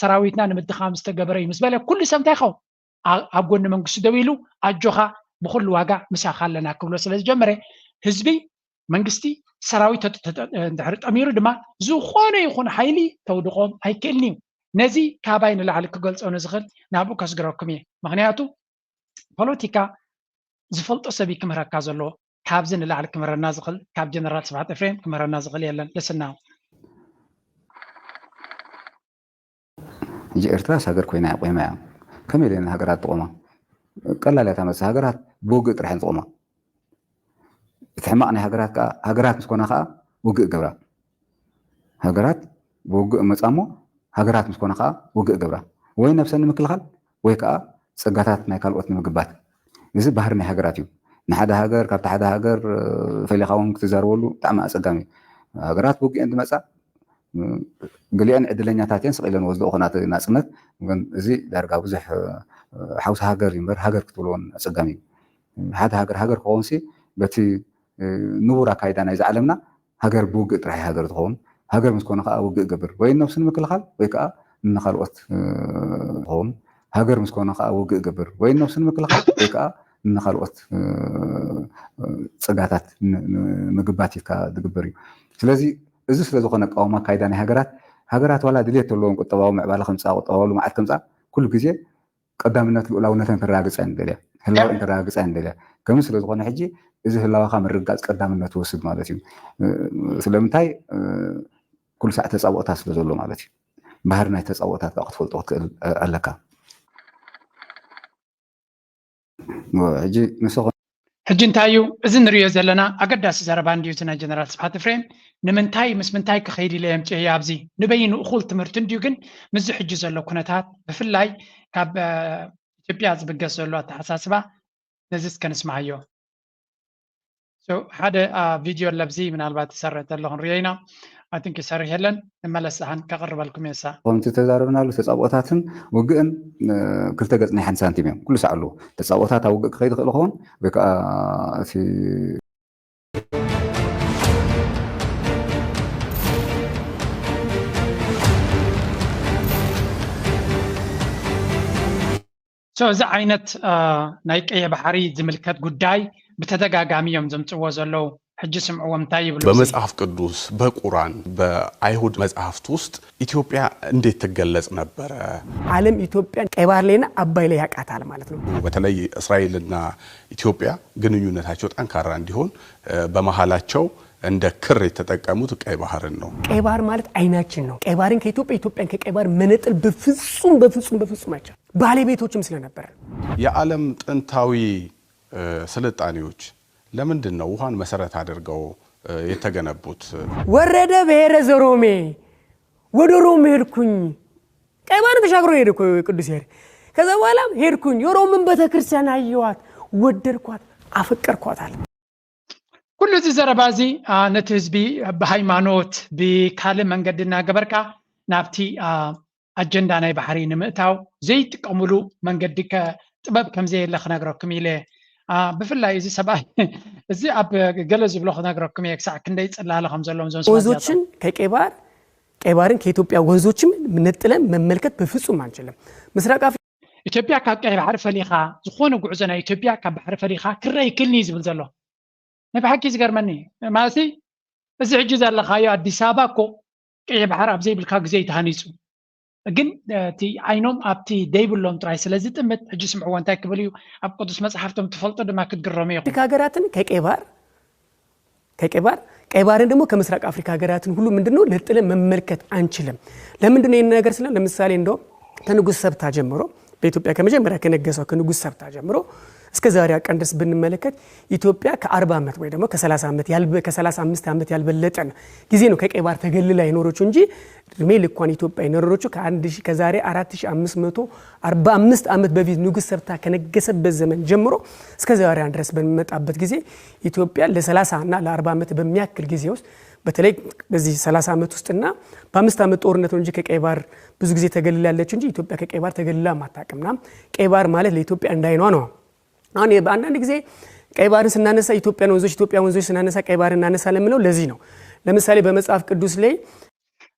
ሰራዊትና ንምድኻም ዝተገበረ እዩ ምስ በለ ኩሉ ሰብ እንታይ ይኸውን? ኣብ ጎኒ መንግስቲ ደው ኢሉ ኣጆኻ ብኩሉ ዋጋ ምሳኻ ኣለና ክብሎ ስለ ዝጀመረ ህዝቢ መንግስቲ ሰራዊት እንድሕሪ ጠሚሩ ድማ ዝኾነ ይኹን ሓይሊ ከውድቖም ኣይክእልን እዩ። ነዚ ካባይ ንላዕሊ ክገልጾ ንዝኽእል ናብኡ ከስግረኩም እየ። ምክንያቱ ፖለቲካ ዝፈልጦ ሰብ እዩ ክምህረካ ዘለዎ። ካብዚ ንላዕሊ ክምህረና ዝኽእል ካብ ጀነራል ስብሓት ኤፍሬም ክምህረና ዝኽእል የለን። ልስና ሕጂ ኤርትራስ ሃገር ኮይና እያ ቆይማ እያ። ከመይ ኢለን ሃገራት ትቆማ? ቀላል እያ እታ መልሲ። ሃገራት ብውግእ ጥራሕ እየን ዝቆማ። እቲ ሕማቕ ናይ ሃገራት ከዓ ሃገራት ምስ ኮና ከዓ ውግእ ገብራ። ሃገራት ብውግእ መፃ እሞ ሃገራት ምስ ኮና ከዓ ውግእ ገብራ። ወይ ነብሰን ንምክልኻል ወይ ከዓ ፀጋታት ናይ ካልኦት ንምግባት። እዚ ባህሪ ናይ ሃገራት እዩ። ንሓደ ሃገር ካብቲ ሓደ ሃገር ፈሊኻ እውን ክትዛረበሉ ብጣዕሚ ኣፀጋሚ እዩ። ሃገራት ብውግእ እየን ዝመፃ። ገሊአን ዕድለኛታት እየን ስቕ ኢለን ወስደኦ ኾና እቲ ናፅነት። ግን እዚ ዳርጋ ብዙሕ ሓውሲ ሃገር እዩ እምበር ሃገር ክትብልዎን ኣፀጋሚ እዩ። ሓደ ሃገር ሃገር ክኸውን ሲ በቲ ንቡር ኣካይዳ ናይዚ ዓለምና ሃገር ብውግእ ጥራሕ ሃገር ትኸውን። ሃገር ምስ ኮነ ከዓ ውግእ ገብር ወይ ነብሱ ንምክልኻል ወይ ከዓ ንኻልኦት ትኸውን። ሃገር ምስ ኮነ ከዓ ውግእ ገብር ወይ ነብሱ ንምክልኻል ወይ ከዓ ንኻልኦት ፀጋታት ምግባት ኢልካ ዝግበር እዩ። ስለዚ እዚ ስለ ዝኾነ ኣቃውማ ኣካይዳ ናይ ሃገራት፣ ሃገራት ዋላ ድልየት ተለዎም ቁጠባዊ ምዕባለ ከምፃ፣ ቁጠባዊ ልምዓት ከምፃ፣ ኩሉ ግዜ ቀዳምነት ልኡላውነተን ከረጋግፃ እየን ደልያ፣ ህላወአን ከረጋግፃ እየን ደልያ። ከምዚ ስለ ዝኾነ ሕጂ እዚ ህላወኻ ምርግጋፅ ቀዳምነት ትወስድ ማለት እዩ። ስለምንታይ? ኩሉ ሳዕ ተፃብኦታት ስለ ዘሎ ማለት እዩ። ባህሪ ናይ ተፃብኦታት ከዓ ክትፈልጦ ክትክእል ኣለካ። ሕጂ ንስኹም ሕጂ እንታይ እዩ እዚ ንሪኦ ዘለና ኣገዳሲ ዘረባ እንድዩ እዚ ናይ ጀነራል ስብሓት ኤፍሬም ንምንታይ ምስ ምንታይ ክኸይድ ኢለ የምፅኤዮ ኣብዚ ንበይኑ እኹል ትምህርቲ እንድዩ ግን ምስዚ ሕጂ ዘሎ ኩነታት ብፍላይ ካብ ኢትዮጵያ ዝብገስ ዘሎ ኣተሓሳስባ ነዚ እስከ ንስምዓዮ። ሓደ ቪድዮ ኣለብዚ ምናልባት ይሰርሕ ዘሎ ክንሪኦ ኢና። ኣይ ቲንክ ይሰርሕ የለን ንመለስ ዝሓን ከቕርበልኩም የሳ ከምቲ ተዛረብናሉ ተፃብኦታትን ውግእን ክልተ ገፅ ናይ ሓንቲ ሳንቲም እዮም። ኩሉ ሳዕ ኣለዉ ተፃብኦታት ኣብ ውግእ ክኸይድ ይኽእል ይኸውን ወይ ከዓ እቲ So እዚ ዓይነት ናይ ቀይሕ ባሕሪ ዝምልከት ጉዳይ ብተደጋጋሚ እዮም ዘምፅዎ ዘለዉ። ሕጂ ስምዕዎም እንታይ ይብሉ? በመጽሐፍ ቅዱስ፣ በቁራን፣ በአይሁድ መጽሐፍት ውስጥ ኢትዮጵያ እንዴት ትገለጽ ነበረ? ዓለም ኢትዮጵያን ቀይ ባህር ለይና አባይ ላይ ያውቃታል ማለት ነው። በተለይ እስራኤልና ኢትዮጵያ ግንኙነታቸው ጠንካራ እንዲሆን በመሃላቸው እንደ ክር የተጠቀሙት ቀይ ባህርን ነው። ቀይ ባህር ማለት አይናችን ነው። ቀይ ባህርን ከኢትዮጵያ፣ ኢትዮጵያን ከቀይ ባህር መነጠል በፍጹም በፍጹም በፍጹም አይቻልም። ባለቤቶችም ስለነበርን። የዓለም ጥንታዊ ስልጣኔዎች ለምንድን ነው ውሃን መሰረት አድርገው የተገነቡት? ወረደ ብሔረ ዘሮሜ፣ ወደ ሮም ሄድኩኝ። ቀይ ባህር ተሻግሮ ሄደ እኮ ቅዱስ ያሬድ። ከዛ በኋላ ሄድኩኝ፣ የሮምን ቤተክርስቲያን አየዋት፣ ወደድኳት፣ አፈቀርኳት አለ። ኩሉ እዚ ዘረባ እዚ ነቲ ህዝቢ ብሃይማኖት ብካልእ መንገዲ እናገበርካ ናብቲ ኣጀንዳ ናይ ባሕሪ ንምእታው ዘይጥቀምሉ መንገዲ ጥበብ ከምዘየለ ክነግረኩም ኢለ። ብፍላይ እዚ ሰብኣይ እዚ ኣብ ገለ ዝብሎ ክነግረኩም እየ፣ ክሳዕ ክንደይ ጽላለ ከም ዘለዎም እዞም ሰባት ወንዞችን ከቀይ ባህር ቀይ ባህርን ከኢትዮጵያ ወንዞችም ነጥለን መመልከት በፍጹም አንችልም። ምስራቅ አፍሪካ ኢትዮጵያ ካብ ቀይ ባሕሪ ፈሊኻ ዝኾነ ጉዕዞ ናይ ኢትዮጵያ ካብ ባሕሪ ፈሊኻ ክረይ ክልኒ ዝብል ዘሎ ናይ ብሓቂ ዝገርመኒ ማለት እዚ ሕጂ ዘለኻዮ ኣዲስ ኣበባ እኮ ቀይ ባሕሪ ኣብ ዘይብልካ ግዜ እዩ ተሃኒፁ። ግን እቲ ዓይኖም ኣብቲ ደይብሎም ጥራይ ስለ ዝጥምት ሕጂ ስምዕዎ እንታይ ክብል እዩ ኣብ ቅዱስ መፅሓፍቶም ትፈልጡ ድማ ክትግረሙ ኢኹም። አፍሪካ ሀገራትን ከቀይ ባህር ከቀይ ባህር ቀይ ባህርን ደግሞ ከምስራቅ አፍሪካ ሀገራትን ሁሉ ምንድነው ነጥለን መመልከት አንችልም። ለምንድን ነው ይህን ነገር ስለ ለምሳሌ እንደው ከንጉስ ሰብታ ጀምሮ በኢትዮጵያ ከመጀመሪያ ከነገሰው ከንጉስ ሰብታ ጀምሮ እስከ ዛሬ ቀን ድረስ ብንመለከት ኢትዮጵያ ከአርባ ዓመት ወይ ደግሞ ከሰላሳ ዓመት ያልበ ከሰላሳ አምስት ዓመት ያልበለጠ ነው ጊዜ ነው ከቀይ ባህር ተገልላ የኖረችው እንጂ እድሜ ልኳን ኢትዮጵያ የኖረችው ከአንድ ሺህ ከዛሬ አራት ሺህ አምስት መቶ አርባ አምስት ዓመት በፊት ንጉስ ሰብታ ከነገሰበት ዘመን ጀምሮ እስከ ዛሬ ድረስ በሚመጣበት ጊዜ ኢትዮጵያ ለ30 እና ለ40 ዓመት በሚያክል ጊዜ ውስጥ በተለይ በዚህ ሰላሳ ዓመት ውስጥና በአምስት ዓመት ጦርነት ነው እንጂ ከቀይ ባህር ብዙ ጊዜ ተገልላለች እንጂ ኢትዮጵያ ከቀይ ባህር ተገልላ አታውቅምና ቀይ ባህር ማለት ለኢትዮጵያ እንዳይኗ ነው። አሁን በአንዳንድ ጊዜ ቀይ ባህርን ስናነሳ ኢትዮጵያን ወንዞች ኢትዮጵያ ወንዞች ስናነሳ ቀይ ባህር እናነሳ ለምለው ለዚህ ነው። ለምሳሌ በመጽሐፍ ቅዱስ ላይ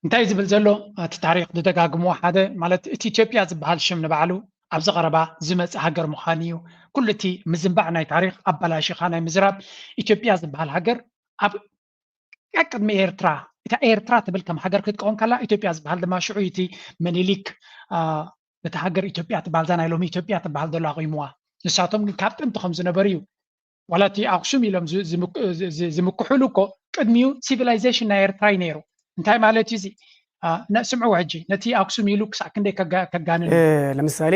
እንታይ ዝብል ዘሎ እቲ ታሪክ ዝደጋግምዎ ሓደ ማለት እቲ ኢትዮጵያ ዝበሃል ሽም ንባዕሉ ኣብዚ ቀረባ ዝመፀ ሃገር ምዃን እዩ። ኩሉ እቲ ምዝንባዕ ናይ ታሪክ ኣባላሽኻ ናይ ምዝራብ ኢትዮጵያ ዝበሃል ሃገር ኣብ ቀቅድሚ ኤርትራ እታ ኤርትራ ትብል ከም ሃገር ክትቀወም ከላ ኢትዮጵያ ዝበሃል ድማ ሽዑ እቲ መኒሊክ ነቲ ሃገር ኢትዮጵያ ትበሃል እዛ ናይ ሎሚ ኢትዮጵያ ትበሃል ዘሎ ኣቑምዋ። ንሳቶም ግን ካብ ጥንቲ ከም ዝነበሩ እዩ ዋላ እቲ ኣክሱም ኢሎም ዝምክሑሉ እኮ ቅድሚኡ ሲቪላይዜሽን ናይ ኤርትራ እዩ ነይሩ። እንታይ ማለት እዩ እዚ? ስምዕዎ ሕጂ ነቲ ኣክሱም ኢሉ ክሳዕ ክንደይ ከጋንን ለምሳሌ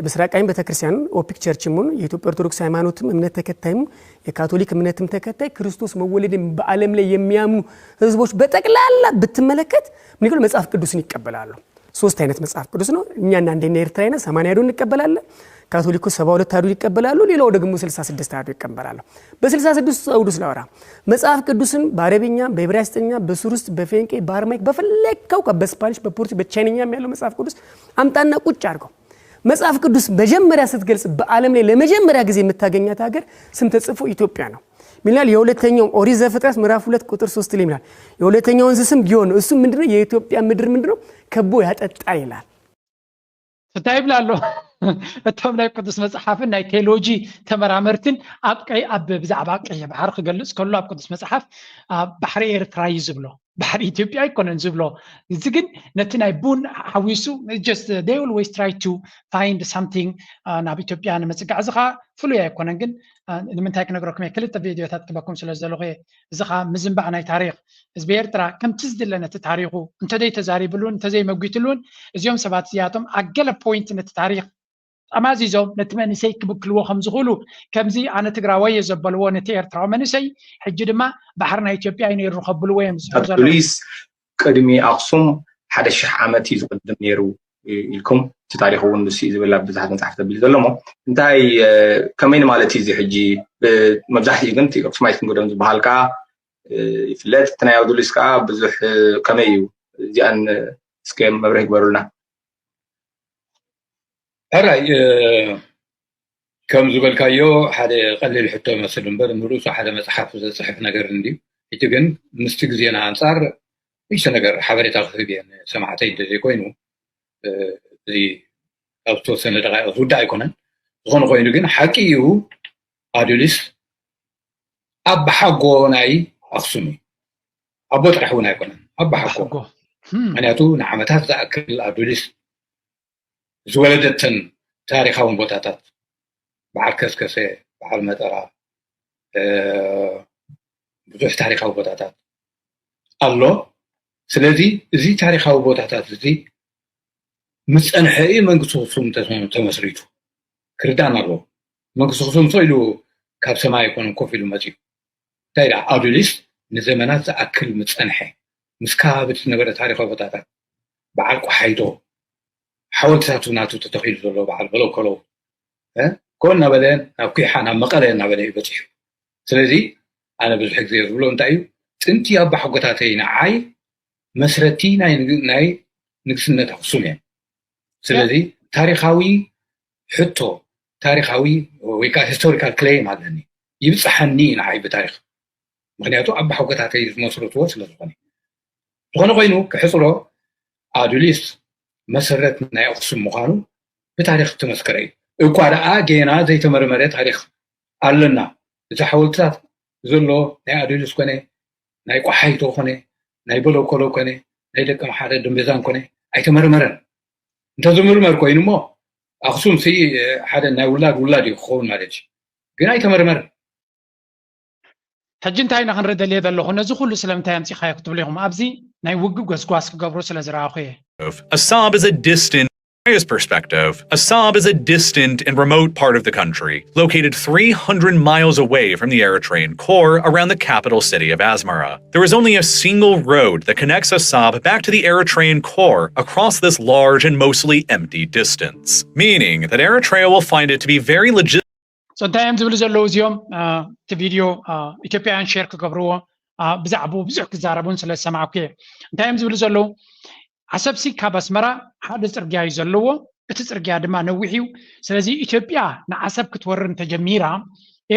ምስራቃይን ቤተክርስቲያን ኦፒክ ቸርች ሙን የኢትዮጵያ ኦርቶዶክስ ሃይማኖትም እምነት ተከታይም የካቶሊክ እምነትም ተከታይ ክርስቶስ መወለድን በዓለም ላይ የሚያምኑ ህዝቦች በጠቅላላ ብትመለከት ምን ይገሉ መጽሐፍ ቅዱስን ይቀበላሉ። ሶስት አይነት መጽሐፍ ቅዱስ ነው። እኛና እንደኛ ኤርትራዊና ሰማንያ አሐዱ እንቀበላለን። ካቶሊኮች ሰባ ሁለት አሐዱ ይቀበላሉ። ሌላው ደግሞ ስልሳ ስድስት አሐዱ ይቀበላሉ። በስልሳ ስድስት አሐዱ ስላወራ መጽሐፍ ቅዱስን በአረብኛ፣ በዕብራይስጥኛ፣ በሱርስጥ፣ በፌንቄ፣ በአርማይክ በፈለግከው በስፓኒሽ፣ በፖርቱ፣ በቻይንኛም ያለው መጽሐፍ ቅዱስ አምጣና ቁጭ አድርገው። መጽሐፍ ቅዱስ መጀመሪያ ስትገልጽ በዓለም ላይ ለመጀመሪያ ጊዜ የምታገኛት ሀገር ስም ተጽፎ ኢትዮጵያ ነው። ሚላል የሁለተኛው ኦሪት ዘፍጥረት ምዕራፍ ሁለት ቁጥር ሶስት ላይ ሚላል የሁለተኛው ወንዝ ስም ጊዮን ነው። እሱ ምንድነው? የኢትዮጵያ ምድር ምንድነው? ከቦ ያጠጣል ይላል። እንታይ ይብላ ኣሎ? እቶም ናይ ቅዱስ መጽሓፍን ናይ ቴዎሎጂ ተመራመርትን ኣብ ቀይ ኣብ ብዛዕባ ቀይ ባሕር ክገልጽ ከሎ ኣብ ቅዱስ መጽሓፍ ባሕሪ ኤርትራ እዩ ዝብሎ፣ ባሕሪ ኢትዮጵያ ኣይኮነን ዝብሎ። እዚ ግን ነቲ ናይ ቡን ሓዊሱ just they always try to find something ናብ ኢትዮጵያ ንምጽጋዕ እዚ ከዓ ፍሉይ ኣይኮነን። ግን ንምንታይ ክነግረኩም እየ ክልተ ቪድዮታት ክበኩም ስለ ዘለኹ እየ። እዚ ከዓ ምዝንባዕ ናይ ታሪክ ህዝቢ ኤርትራ ከምቲ ዝድለ ነቲ ታሪኹ እንተዘይ ተዛሪብሉን እንተዘይ መጒትሉን እዚኦም ሰባት እዚኣቶም ኣገለ ፖይንት ነቲ ታሪክ ጠማዚዞም ነቲ መንእሰይ ክብክልዎ ከም ዝኽእሉ ከምዚ ኣነ ትግራዋይ እየ ዘበልዎ ነቲ ኤርትራዊ መንእሰይ ሕጂ ድማ ባሕሪ ናይ ኢትዮጵያ እዩ ነይሩ ከብልዎ እዮም ዝሕር ዘለዉ። ኣዱሊስ ቅድሚ ኣክሱም ሓደ ሽሕ ዓመት እዩ ዝቕድም ነይሩ ኢልኩም እቲ ታሪክ እውን ንሱ እዩ ዝብል ኣብ ብዙሓት መፅሓፍ ተቢሉ ዘሎ እሞ እንታይ ከመይ ንማለት እዩ እዚ ሕጂ መብዛሕትኡ ግን ኣክሱማይት ክንጎዶም ዝበሃል ከዓ ይፍለጥ እቲ ናይ ኣዱሊስ ከዓ ብዙሕ ከመይ እዩ እዚኣን እስከ መብርህ ይግበሩልና። ሕራይ ከም ዝበልካዮ ሓደ ቀሊል ሕቶ ይመስል እምበር ንርእሱ ሓደ መፅሓፍ ዘፅሕፍ ነገር እንድዩ። እቲ ግን ምስቲ ግዜና ኣንፃር ንእሽቶ ነገር ሓበሬታ ክህብ እየ ንሰማዕተይ እንተዘይኮይኑ እዚ ኣብ ዝተወሰነ ደቃይቕ ዝውዳእ ኣይኮነን። ዝኾነ ኮይኑ ግን ሓቂ እዩ ኣዱሊስ ኣባሓጎ ናይ ኣክሱም እዩ። ኣቦ ጥራሕ እውን ኣይኮነን ኣባሓጎ። ምክንያቱ ንዓመታት ዝኣክል ኣዱሊስ ዝወለደተን ታሪካውን ቦታታት በዓል ከስከሰ፣ በዓል መጠራ፣ ብዙሕ ታሪኻዊ ቦታታት ኣሎ። ስለዚ እዚ ታሪኻዊ ቦታታት እዚ ምስ ጸንሐ እዩ መንግስቲ ኣኽሱም ተመ- ተመስሪቱ። ክርዳን ኣለዎ። መንግስቲ ኣኽሱም ሰው ኢሉ ካብ ሰማይ ኣይኮነን ኮፍ ኢሉ መፂኡ። እንታይ ደኣ ኣዱሊስ ንዘመናት ዝኣክል ምስ ጸንሐ፣ ምስ ከባቢ ዝነበረ ታሪኻዊ ቦታታት፣ በዓል ቆሓይቶ፣ ሓወልትታት ናቱ ተተኺሉ ዘሎ በዓል በለኮሎ፣ እ፣ ከምኡ እናበለ ናብ ኩሓ ናብ መቐለ እናበለ እዩ በፂሑ። ስለዚ ኣነ ብዙሕ ግዜ ዝብሎ እንታይ እዩ፣ ጥንቲ ኣባሓጎታተይ ንዓይ መስረቲ ናይ ንግ- ናይ ንግስነት ኣኽሱም እዮም። ስለዚ ታሪኻዊ ሕቶ፣ ታሪኻዊ ወይ ከዓ ሂስቶሪካል ክሌም ኣለኒ፣ ይብፅሓኒ እዩ ንዓይ ብታሪኽ። ምክንያቱ ኣባሓጎታተይ ዝመስረትዎ ስለ ዝኾነ። ዝኾነ ኮይኑ ክሕፅሮ፣ ኣዱሊስ መሰረት ናይ ኣኽሱም ምዃኑ ብታሪኽ ተመስከረ እዩ። እኳ ደኣ ጌና ዘይተመርመረ ታሪኽ ኣለና። እዚ ሓወልትታት ዘሎ ናይ ኣዱሊስ ኮነ፣ ናይ ቆሓይቶ ኮነ፣ ናይ በለኮሎ ኮነ፣ ናይ ደቂ መሓረ ደምበዛን ኮነ ኣይተመርመረን። እንተዝምርመር ኮይኑ እሞ ኣኽሱም ሲ ሓደ ናይ ውላድ ውላድ እዩ ክኸውን ማለት እዩ። ግን ኣይተመርመረን። ሕጂ እንታይ ኢና ክንርኢ ደልየ ዘለኹ፣ ነዚ ኩሉ ስለምንታይ ኣምፂኻዮ ክትብሉ ኢኹም። ኣብዚ ናይ ውግእ ጎስጓስ ክገብሩ ስለ ዝረኣኹ እየ። Assab is a distant Eritrea's perspective, Assab is a distant and remote part of the country, located three hundred miles away from the Eritrean core around the capital city of Asmara. There is only a single road that connects Assab back to the Eritrean core across this large and mostly empty distance, meaning that Eritrea will find it to be very legit. So እንታይ እዮም ዝብሉ ዘለዉ እዚኦም? እቲ ቪድዮ ኢትዮጵያውያን ሼር ክገብርዎ፣ ብዛዕባኡ ብዙሕ ክዛረቡን ስለ ዝሰማዕኩ እየ። እንታይ እዮም ዝብሉ ዘለዉ? ዓሰብሲ ካብ ኣስመራ ሓደ ፅርግያ እዩ ዘለዎ። እቲ ፅርግያ ድማ ነዊሕ እዩ። ስለዚ ኢትዮጵያ ንዓሰብ ክትወርር እንተጀሚራ፣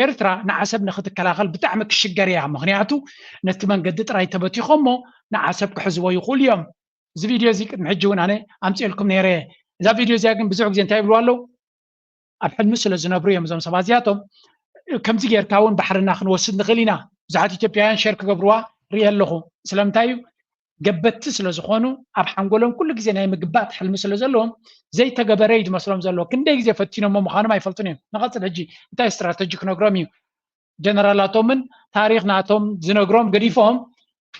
ኤርትራ ንዓሰብ ንክትከላኸል ብጣዕሚ ክሽገር እያ። ምክንያቱ ነቲ መንገዲ ጥራይ ተበቲኾሞ ንዓሰብ ክሕዝዎ ይኽእሉ እዮም። እዚ ቪድዮ እዚ ቅድሚ ሕጂ እውን ኣነ ኣምፅኤልኩም ነይረ እየ። እዛ ቪድዮ እዚኣ ግን ብዙሕ ግዜ እንታይ ይብልዋ ኣለዉ? ኣብ ሕልሚ ስለ ዝነብሩ እዮም እዞም ሰባት እዚኣቶም። ከምዚ ጌርካ እውን ባሕርና ክንወስድ ንኽእል ኢና። ብዙሓት ኢትዮጵያውያን ሸር ክገብርዋ ርኢ ኣለኹ። ስለምንታይ እዩ? ገበትቲ ስለ ዝኾኑ ኣብ ሓንጎሎም ኩሉ ግዜ ናይ ምግባት ሕልሚ ስለ ዘለዎም ዘይተገበረ እዩ ዝመስሎም ዘሎ። ክንደይ ግዜ ፈቲኖሞ ምዃኖም ኣይፈልጡን እዮም። ንቐፅል ሕጂ እንታይ ስትራተጂ ክነግሮም እዩ? ጀነራላቶምን ታሪኽ ናቶም ዝነግሮም ገዲፎም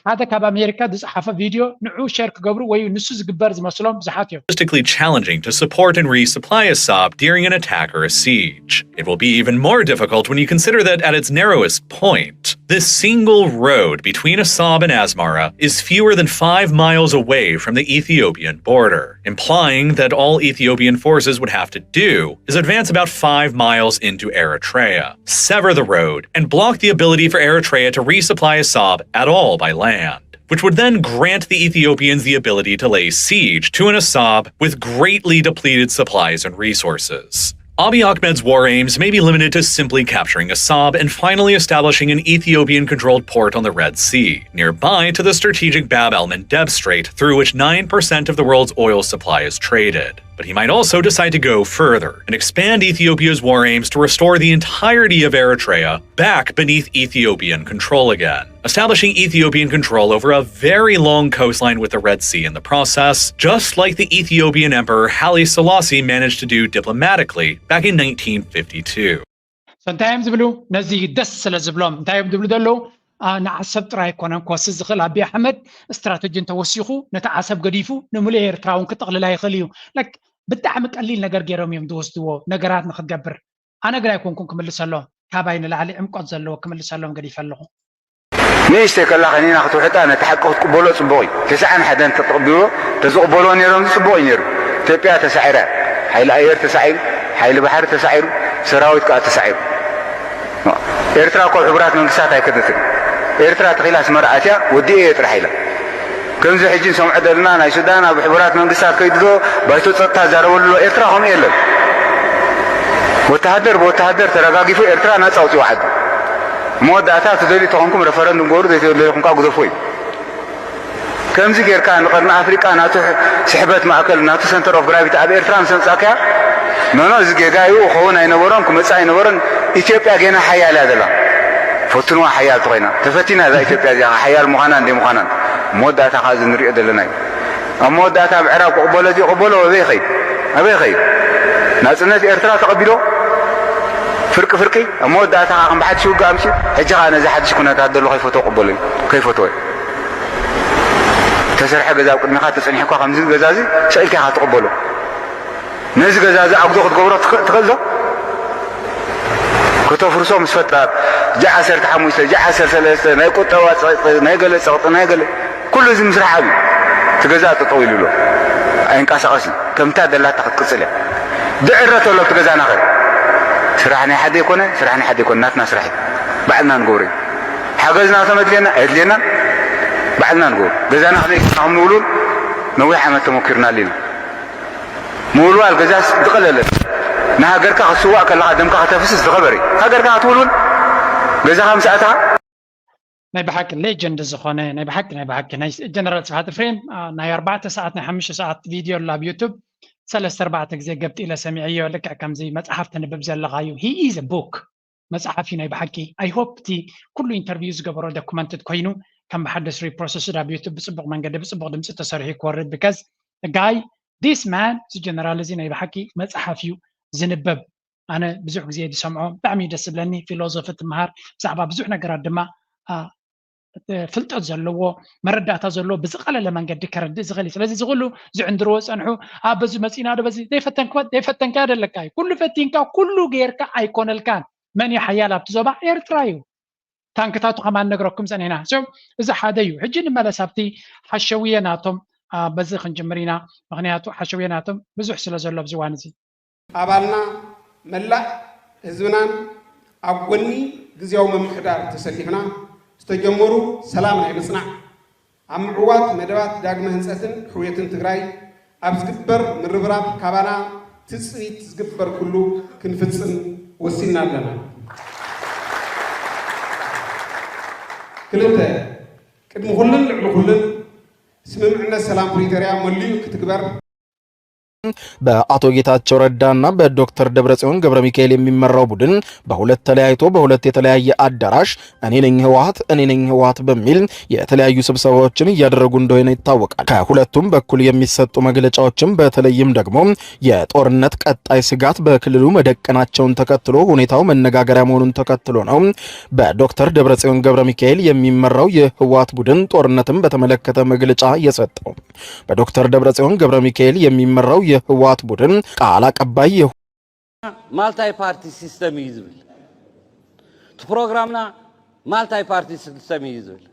ሓደ ካብ ኣሜሪካ ዝፀሓፈ ቪድዮ ንዑ ሸር ክገብሩ ወይ ንሱ ዝግበር ዝመስሎም ብዙሓት እዮም። Logistically challenging to support and resupply Assab during an attack or a siege. It will be even more difficult when you consider that at its narrowest point, this single road between Assab and Asmara is fewer than five miles away from the Ethiopian border, implying that all Ethiopian forces would have to do is advance about five miles into Eritrea, sever the road, and block the ability for Eritrea to resupply Assab at all by land, which would then grant the Ethiopians the ability to lay siege to an Assab with greatly depleted supplies and resources. Abiy Ahmed's war aims may be limited to simply capturing Assab and finally establishing an Ethiopian controlled port on the Red Sea, nearby to the strategic Bab el Mandeb Strait through which nine percent of the world's oil supply is traded. But he might also decide to go further and expand Ethiopia's war aims to restore the entirety of Eritrea back beneath Ethiopian control again, establishing Ethiopian control over a very long coastline with the Red Sea in the process, just like the Ethiopian Emperor Haile Selassie managed to do diplomatically back in nineteen fifty-two. So እንታይ እዮም ዝብሉ? ነዚ ደስ ስለ ዝብሎም እንታይ እዮም ዝብሉ ዘለዉ? ንዓሰብ ጥራይ ኣይኮነን ክወስድ ዝኽእል ኣቢይ ኣሕመድ፣ ስትራተጂ እንተወሲኹ ነቲ ዓሰብ ገዲፉ ንምሉእ ኤርትራ እውን ክጥቕልላ ይኽእል እዩ። ብጣዕሚ ቀሊል ነገር ገይሮም እዮም ዝወስድዎ ነገራት ንክትገብር። ኣነ ግን ኣይኮንኩን ክምልሰሎም፣ ካባይ ንላዕሊ ዕምቆት ዘለዎ ክምልሰሎም ገዲፈ ኣለኹ። ንእሽተይ ከላ ከኒና ክትውሕጣ ነቲ ሓቂ ክትቅበሎ ጽቡቕ እዩ። ተስዓን ሓደን ተተቕቢሎ ተዝቕበልዎ ነይሮም ጽቡቕ እዩ ነይሩ። ኢትዮጵያ ተሳዒራ፣ ሓይሊ ኣየር ተሳዒሩ፣ ሓይሊ ባሕሪ ተሳዒሩ፣ ሰራዊት ከኣ ተሳዒሩ። ኤርትራ እኮ ኣብ ሕቡራት መንግስታት ኣይከደትን። ኤርትራ ተኺላ ኣስመራ ኣትያ ወዲኤ እየ ጥራሕ ኢላ። ከምዚ ሕጂ ንሰምዖ ዘለና ናይ ሱዳን ኣብ ሕቡራት መንግስታት ከይዱ ዶ ባይቶ ጸጥታ ዛረበሉ ኣሎ። ኤርትራ ከምኡ የለን። ወተሃደር ብወተሃደር ተረጋጊፉ ኤርትራ ናጻ ኣውጺኡ ዓዱ። መወዳእታ ትደልዩ ተኾንኩም ረፈረንዱም ገበሩ፣ ዘይተደለኹም ከዓ ግደፎ እዩ። ከምዚ ጌርካ ንቀርኒ ኣፍሪቃ ናቱ ስሕበት ማእከል ናቱ ሰንተር ኦፍ ግራቪቲ ኣብ ኤርትራ ምስ ኣምጻእካያ ኖኖ እዚ ጌጋ እዩ ክኸውን ኣይነበሮን ክመጽእ ኣይነበሮን። ኢትዮጵያ ጌና ሓያል እያ ዘላ። ፈትንዋ ሓያል ተኾይና ተፈቲና እዛ ኢትዮጵያ እዚኣ ሓያል ምዃናን ዘይምዃናን መወዳእታ ከዓ እዚ ንሪኦ ዘለና እዩ። ኣብ መወዳእታ ምዕራብ ክቕበሎ እዚ ይቕበሎ ኣበይ ኸይድ ኣበይ ኸይድ ናጽነት ኤርትራ ተቐቢሎ ፍርቂ ፍርቂ ኣብ መወዳእታ ከዓ ከም ብሓድሽ ውግእ ኣምሲ። ሕጂ ከዓ ነዚ ሓድሽ ኩነታት ዘሎ ከይፈትዎ ቅበሎ እዩ። ከይፈትዎ እዩ። ተሰርሐ ገዛ ኣብ ቅድሚኻ ተጸኒሕኳ ከምዚ ገዛ እዚ ስቕ ኢልካ ኢኻ ትቕበሎ። ነዚ ገዛ እዚ ኣጉዶ ክትገብሮ ትኽእል ትኽእል ዶ? ከተፍርሶ ምስ ፈታ ጃ ዓሰርተ ሓሙሽተ ጃ ዓሰርተ ሰለስተ ናይ ቁጠባ ጸቕጢ ናይ ገለ ጸቕጢ ናይ ገለ ኩሉ እዚ ምስራሕ ኣብዩ። እቲ ገዛ ጠጠው ኢሉ ኣሎ። ኣይንቀሳቐስ እዩ። ከምታ ደላታ ክትቅጽል እያ። ድዕረት ኣሎ ኣብቲ ገዛና ኸ? ስራሕ ናይ ሓደ ይኮነ፣ ስራሕ ናይ ሓደ ይኮነ፣ ናትና ስራሕ እዩ። ባዕልና ንገብሮ እዩ። ሓገዝና ከም ኣድልየና ኣየድልየናን፣ ባዕልና ንገብሮ። ገዛና ከመይ ጌርና ከም ንውልውል ነዊሕ ዓመት ተመኪርናሉ ኢና። ምውልዋል ገዛስ ዝቐለለ። ንሃገርካ ክትስዋእ ከለኻ ደምካ ከተፍስስ ዝኸበር እዩ። ሃገርካ ክትውልውል ገዛኻ ምስ ኣእተኻ ናይ ብሓቂ ሌጀንድ ዝኾነ ናይ ብሓቂ ናይ ብሓቂ ናይ ጀነራል ስብሓት ኤፍሬም አ፣ ናይ ኣርባዕተ ሰዓት ናይ ሓሙሽተ ሰዓት ቪድዮ ኣሎ ኣብ ዩቱብ ሰለስተ ኣርባዕተ ግዜ ገብጥ ኢለ ሰሚዐዮ። ልክዕ ከምዚ መፅሓፍ ተንብብ ዘለኻ እዩ። He is a book መፅሓፍ እዩ ናይ ብሓቂ። I hope እቲ ኩሉ ኢንተርቪው ዝገበሮ ዶኩመንትድ ኮይኑ ከም ብሓደስ ሪፕሮሰስድ ኣብ ዩቱብ ብፅቡቕ መንገዲ ብፅቡቕ ድምፂ ተሰሪሑ ክወርድ because the guy this man እዚ ጀነራል እዚ ናይ ብሓቂ መፅሓፍ እዩ ዝንበብ። ኣነ ብዙሕ ግዜ ዝሰምዖ ብጣዕሚ እዩ ደስ ዝብለኒ። ፊሎዞፊ ትምሃር ብዛዕባ ብዙሕ ነገራት ድማ አ፣ ፍልጠት ዘለዎ መረዳእታ ዘለዎ ብዝቐለለ መንገዲ ከረድእ ዝኽእል እዩ። ስለዚ እዚ ኩሉ ዝዕንድርዎ ዝፀንሑ ኣብ በዚ መፂና ዶ በዚ ዘይፈተንክዋ ዘይፈተንካ ዘለካ እዩ። ኩሉ ፈቲንካ ኩሉ ገይርካ ኣይኮነልካን። መን እዩ ሓያል ኣብቲ ዞባ? ኤርትራ እዩ። ታንክታቱ ከማን ነግረኩም ፀኒሕና። So እዚ ሓደ እዩ። ሕጂ ንመለስ ኣብቲ ሓሸውየ ናቶም አ፣ በዚ ክንጅምር ኢና። ምክንያቱ ሓሸውየ ናቶም ብዙሕ ስለ ዘሎ ኣብዚ እዋን እዚ ኣባልና መላእ ህዝብናን ኣብ ጎኒ ግዝያዊ ምምሕዳር ተሰሊፍና ዝተጀመሩ ሰላም ናይ ምፅናዕ ኣብ ምዕዋት መደባት ዳግመ ህንፀትን ሕውየትን ትግራይ ኣብ ዝግበር ምርብራብ ካባና ትፅቢት ዝግበር ኩሉ ክንፍፅም ወሲንና ኣለና። ክልተ፣ ቅድሚ ኩሉን ልዕሊ ኩሉን ስምምዕነት ሰላም ፕሪቶርያ መሊኡ ክትግበር በአቶ ጌታቸው ረዳና በዶክተር ደብረጽዮን ገብረ ሚካኤል የሚመራው ቡድን በሁለት ተለያይቶ በሁለት የተለያየ አዳራሽ እኔ ነኝ ህወሓት እኔ ነኝ ህወሓት በሚል የተለያዩ ስብሰባዎችን እያደረጉ እንደሆነ ይታወቃል። ከሁለቱም በኩል የሚሰጡ መግለጫዎችም በተለይም ደግሞ የጦርነት ቀጣይ ስጋት በክልሉ መደቀናቸውን ተከትሎ ሁኔታው መነጋገሪያ መሆኑን ተከትሎ ነው በዶክተር ደብረጽዮን ገብረ ሚካኤል የሚመራው የህወሓት ቡድን ጦርነትን በተመለከተ መግለጫ የሰጠው። በዶክተር ደብረጽዮን ገብረ ሚካኤል የሚመራው የህወሓት ቡድን ቃል አቀባይ ማልታይ ፓርቲ ሲስተም እዩ ዝብል እቲ ፕሮግራምና ማልታይ ፓርቲ ሲስተም እዩ ዝብል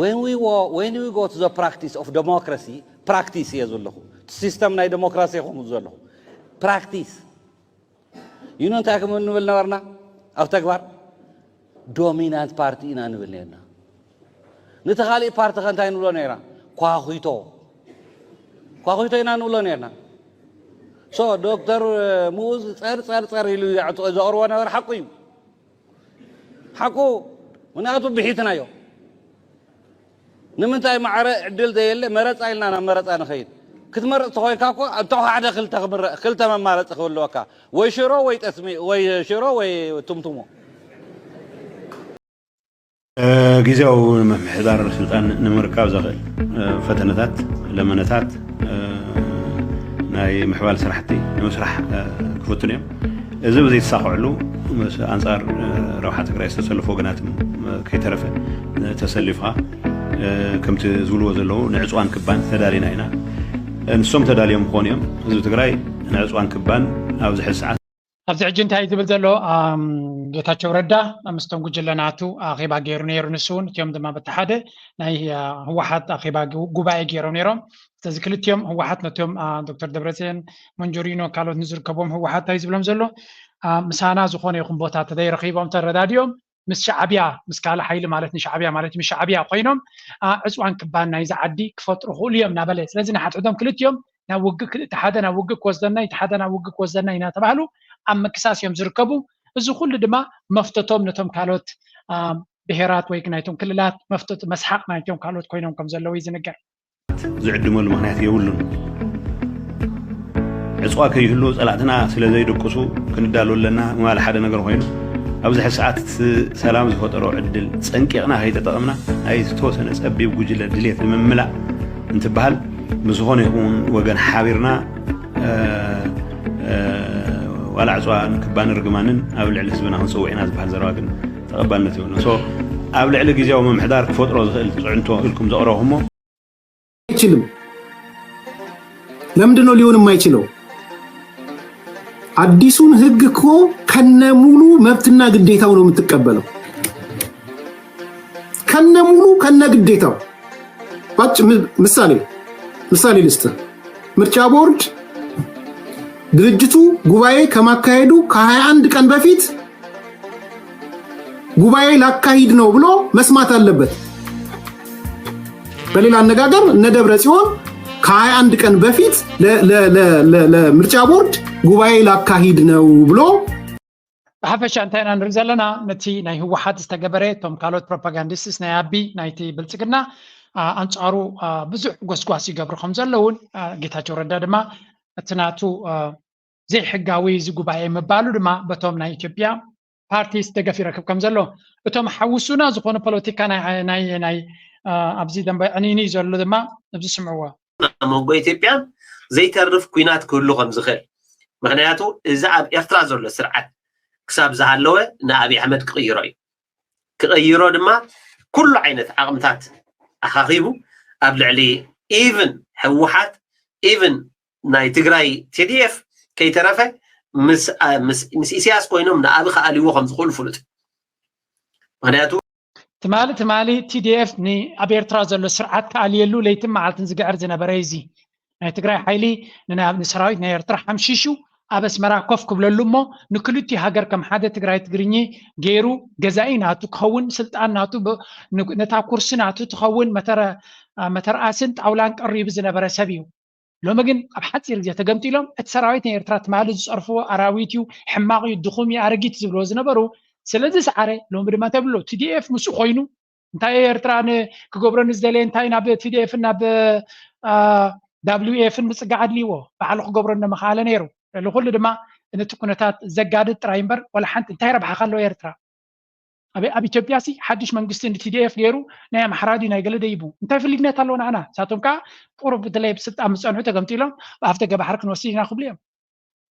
when we go when we go to the practice of democracy practice እየ ዘለኹ እቲ ሲስተም ናይ ዴሞክራሲ ይኹም ዘለኹ practice you know እንታይ ከም እንብል ነበርና ኣብ ተግባር dominant party ኢና ንብል ነርና። ነቲ ካሊእ ፓርቲ ከ እንታይ ንብሎ ነርና? ኳኹቶ ኳኹቶ ኢና ንብሎ ነርና። ሶ ዶክተር ሙኡዝ ጸር ጸር ጸር ኢሉ ዘቕርቦ ነበር ሓቁ እዩ። ሓቁ ምክንያቱ ብሒትናዮ። ንምንታይ ማዕረ ዕድል ዘየለ መረፃ ኢልና ናብ መረፃ ንኸይድ ክትመርፅ ተኾይንካ እኮ እንተ ሓደ ክልተ ክምረ- ክልተ መማረፂ ክህልወካ ወይ ሽሮ ወይ ጠስሚ ወይ ሽሮ ወይ ቱምቱሞ ግዜያዊ ምምሕዳር ስልጣን ንምርካብ ዘኽእል ፈተነታት፣ ለመነታት ናይ ምሕባል ስራሕቲ ንምስራሕ ክፍትኑ እዮም። እዚ ብዘይተሳኽዐሉ ምስ ኣንፃር ረብሓ ትግራይ ዝተሰለፉ ወገናት ከይተረፈ ተሰሊፍኻ ከምቲ ዝብልዎ ዘለዉ ንዕፅዋን ክባን ተዳሊና ኢና። ንሶም ተዳልዮም ክኾኑ እዮም። ህዝቢ ትግራይ ንዕፅዋን ክባን ኣብዚ ሕዚ ሰዓት ኣብዚ ሕጂ እንታይ እዩ ዝብል ዘሎ? ጌታቸው ረዳ ምስቶም ጉጅለ ናቱ ኣኼባ ገይሩ ነይሩ። ንሱ እውን እቲኦም ድማ በቲ ሓደ ናይ ህወሓት ኣኼባ ጉባኤ ገይሮም ነይሮም። ስለዚ ክልቲኦም ህወሓት ነቲኦም ዶክተር ደብረፅዮን፣ መንጆሪኖ ካልኦት ንዝርከቦም ህወሓት እንታይ ዝብሎም ዘሎ? ምሳና ዝኾነ ይኹን ቦታ ተዘይረኺቦም ተረዳዲኦም ምስ ሻዕብያ ምስ ካልእ ሓይሊ ማለት ንሻዕብያ ማለት ምስ ሻዕብያ ኮይኖም ዕፅዋን ክባን ናይዚ ዓዲ ክፈጥሩ ክእሉ እዮም እናበለ ስለዚ ንሓድሕዶም ክልቲኦም ናብ ውግእ እቲ ሓደ ናብ ውግእ ክወስደና እቲ ሓደ ናብ ውግእ ክወስደና እናተባህሉ ኣብ ምክሳስ እዮም ዝርከቡ። እዚ ኩሉ ድማ መፍተቶም ነቶም ካልኦት ብሄራት ወይ ናይቶም ክልላት መፍተቲ መስሓቕ ናይቶም ካልኦት ኮይኖም ከም ዘለዉ እዩ ዝንገር። ዝዕድመሉ ምኽንያት የብሉን። ዕፅዋ ከይህሉ ፀላእትና ስለ ዘይድቅሱ ክንዳሎ ኣለና ምባል ሓደ ነገር ኮይኑ ኣብዚ ሕዚ ሰዓት እቲ ሰላም ዝፈጠሮ ዕድል ፀንቂቕና ከይተጠቐምና ናይ ዝተወሰነ ፀቢብ ጉጅለ ድሌት ንምምላእ እንትበሃል ብዝኾነ ይኹን ወገን ሓቢርና ዋላ ዕፅዋ ንክባን ርግማንን ኣብ ልዕሊ ህዝብና ክንፅውዕ ኢና ዝበሃል ዘረባ ግን ተቐባልነት የብሉን። So ኣብ ልዕሊ ግዜያዊ ምምሕዳር ክፈጥሮ ዝኽእል ፅዕንቶ ኢልኩም ዘቕረብኩሞ አይችልም። ለምንድን ነው ሊሆን የማይችለው? አዲሱን ህግ እኮ ከነሙሉ መብትና ግዴታው ነው የምትቀበለው። ከነሙሉ ከነ ግዴታው። ባጭ- ም- ምሳሌ ምሳሌ ልስጥ። ምርጫ ቦርድ ድርጅቱ ጉባኤ ከማካሄዱ ከ21 ቀን በፊት ጉባኤ ላካሂድ ነው ብሎ መስማት አለበት። በሌላ አነጋገር እነ ደብረ ጽዮን ከ21 ቀን በፊት ለምርጫ ቦርድ ጉባኤ ላካሂድ ነው ብሎ ብሓፈሻ እንታይ ኢና ንርኢ ዘለና? ነቲ ናይ ህወሓት ዝተገበረ እቶም ካልኦት ፕሮፓጋንዲስትስ ናይ ኣቢ ናይቲ ብልፅግና ኣንፃሩ ብዙሕ ጎስጓስ ይገብሩ ከም ዘለውን ጌታቸው ረዳ ድማ እቲ ናቱ ዘይሕጋዊ እዚ ጉባኤ ምባሉ ድማ በቶም ናይ ኢትዮጵያ ፓርቲስ ደገፍ ይረክብ ከም ዘሎ እቶም ሓውሱና ዝኾነ ፖለቲካ ናይ ናይ ናይ ኣብዚ ደንበ ዕኒኒ ዘሎ ድማ ኣብዚ ስምዕዎ። ኣብ መንጎ ኢትዮጵያን ዘይተርፍ ኲናት ክህሉ ከም ዝኽእል፣ ምኽንያቱ እዚ ኣብ ኤርትራ ዘሎ ስርዓት ክሳብ ዝሃለወ ንኣብይ ኣሕመድ ክቕይሮ እዩ። ክቕይሮ ድማ ኩሉ ዓይነት ዓቕምታት ኣኻኺቡ ኣብ ልዕሊ ኢቭን ህወሓት ኢቭን ናይ ትግራይ ቲዲኤፍ ከይተረፈ ምስ ምስ ምስ ኢሳያስ ኮይኖም ንኣቢ ክኣልይዎ ከም ዝኽእሉ ፍሉጥ እዩ። ምኽንያቱ ትማሊ ትማሊ ቲዲኤፍ ኣብ ኤርትራ ዘሎ ስርዓት ክኣልየሉ ለይትን መዓልትን ዝግዕር ዝነበረ እዩ። እዚ ናይ ትግራይ ሓይሊ ንና- ንሰራዊት ናይ ኤርትራ ሓምሺሹ ኣብ ኣስመራ ኮፍ ክብለሉ እሞ ንክልቲኡ ሃገር ከም ሓደ ትግራይ ትግርኚ ገይሩ ገዛኢ ናቱ ክኸውን ስልጣን ናቱ ብ- ን- ነታ ኩርሲ ናቱ ትኸውን መተረ- መተርኣስን ጣውላን ቀሪቡ ዝነበረ ሰብ እዩ። ሎሚ ግን ኣብ ሓፂር ግዜ ተገምጢሎም እቲ ሰራዊት ናይ ኤርትራ ትማሊ ዝፀርፍዎ ኣራዊት እዩ፣ ሕማቕ እዩ፣ ድኹም እዩ፣ ኣረጊት ዝብልዎ ዝነበሩ ስለዝሰዓረ ሎሚ ድማ እንታይ ብሎ ቲዲኤፍ ምስኡ ኮይኑ እንታይ ኤርትራ ክገብሮ ንዝደለየ እንታይ ናብ ቲዲኤፍ ናብ ዳብሊው ኤፍን ምፅጋዕ ኣድልይዎ ባዕሉ ክገብሮ እናመኻኣለ ነይሩ። ልዕሊ ኩሉ ድማ ነቲ ኩነታት ዘጋድድ ጥራይ እምበር ዋላ ሓንቲ እንታይ ረብሓ ካለዎ ኤርትራ ኣብ ኣብ ኢትዮጵያ ሲ ሓድሽ መንግስቲ ን ቲ ዲ ኤፍ ገይሩ ናይ ኣምሓራ ድዩ ናይ ገለ ደይቡ እንታይ ፍልይነት ኣለዎ ንዓና? ንሳቶም ከዓ ቁሩብ ድለይ ስልጣን ምስ ፀንሑ ተገምጢሎም ብኣፍ ደገ ባሕሪ ክንወስድ ኢና ክብሉ እዮም።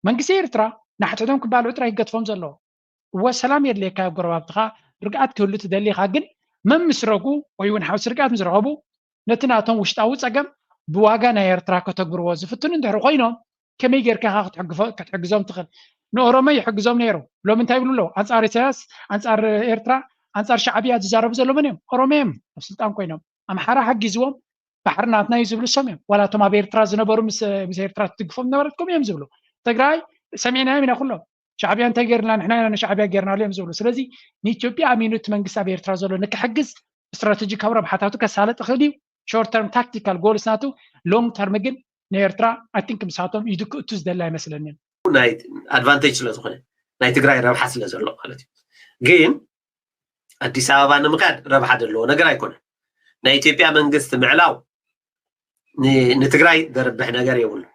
መንግስቲ ኤርትራ ንሓድሕዶም ክባልዑ ጥራይ ክገድፎም ዘለዎ። እወ ሰላም የድልየካ ኣብ ጎረባብትኻ ርግኣት ክህሉ ትደሊ ኢኻ ግን መምስረጉ ወይ እውን ሓውሲ ርግኣት ምስ ረኸቡ ነቲ ናቶም ውሽጣዊ ፀገም ብዋጋ ናይ ኤርትራ ከተግብርዎ ዝፍትኑ እንድሕር ኮይኖም ከመይ ጌርካ ኢኻ ክትሕግዞም ትኽእል? ንኦሮሞ ይሕግዞም ነይሩ። ሎሚ እንታይ ይብሉ ኣለዉ? ኣንፃር ኢሳያስ፣ ኣንፃር ኤርትራ፣ ኣንፃር ሻዕብያ ዝዛረቡ ዘሎ መን እዮም? ኦሮሞ እዮም ኣብ ስልጣን ኮይኖም። ኣምሓራ ሓጊዝዎም ባሕሪ ናትና እዩ ዝብሉ እሶም እዮም። ዋላ እቶም ኣብ ኤርትራ ዝነበሩ ምስ ምስ ኤርትራ ትድግፎም ዝነበረት ከምኡ እዮም ዝብሉ። ትግራይ ሰሚዕናዮም ኢና ኩሎም። ሻዕብያ እንታይ ጌርና ንሕና ኢና ንሻዕብያ ጌርናሉ እዮም ዝብሉ። ስለዚ ንኢትዮጵያ ኣሚኑ እቲ መንግስቲ ኣብ ኤርትራ ዘሎ ንክሕግዝ ስትራተጂካዊ ረብሓታቱ ከሳለጥ ይኽእል እዩ። Short term tactical goals ናቱ long term ግን ንኤርትራ I think ምሳቶም ኢዱ ክእቱ ዝደሊ ኣይመስለንን። ናይ advantage ስለዝኾነ ናይ ትግራይ ረብሓ ስለዘሎ ማለት እዩ። ግን ኣዲስ ኣበባ ንምኻድ ረብሓ ዘለዎ ነገር ኣይኮነን። ናይ ኢትዮጵያ መንግስቲ ምዕላው ንትግራይ ዘርብሕ ነገር የብሉን።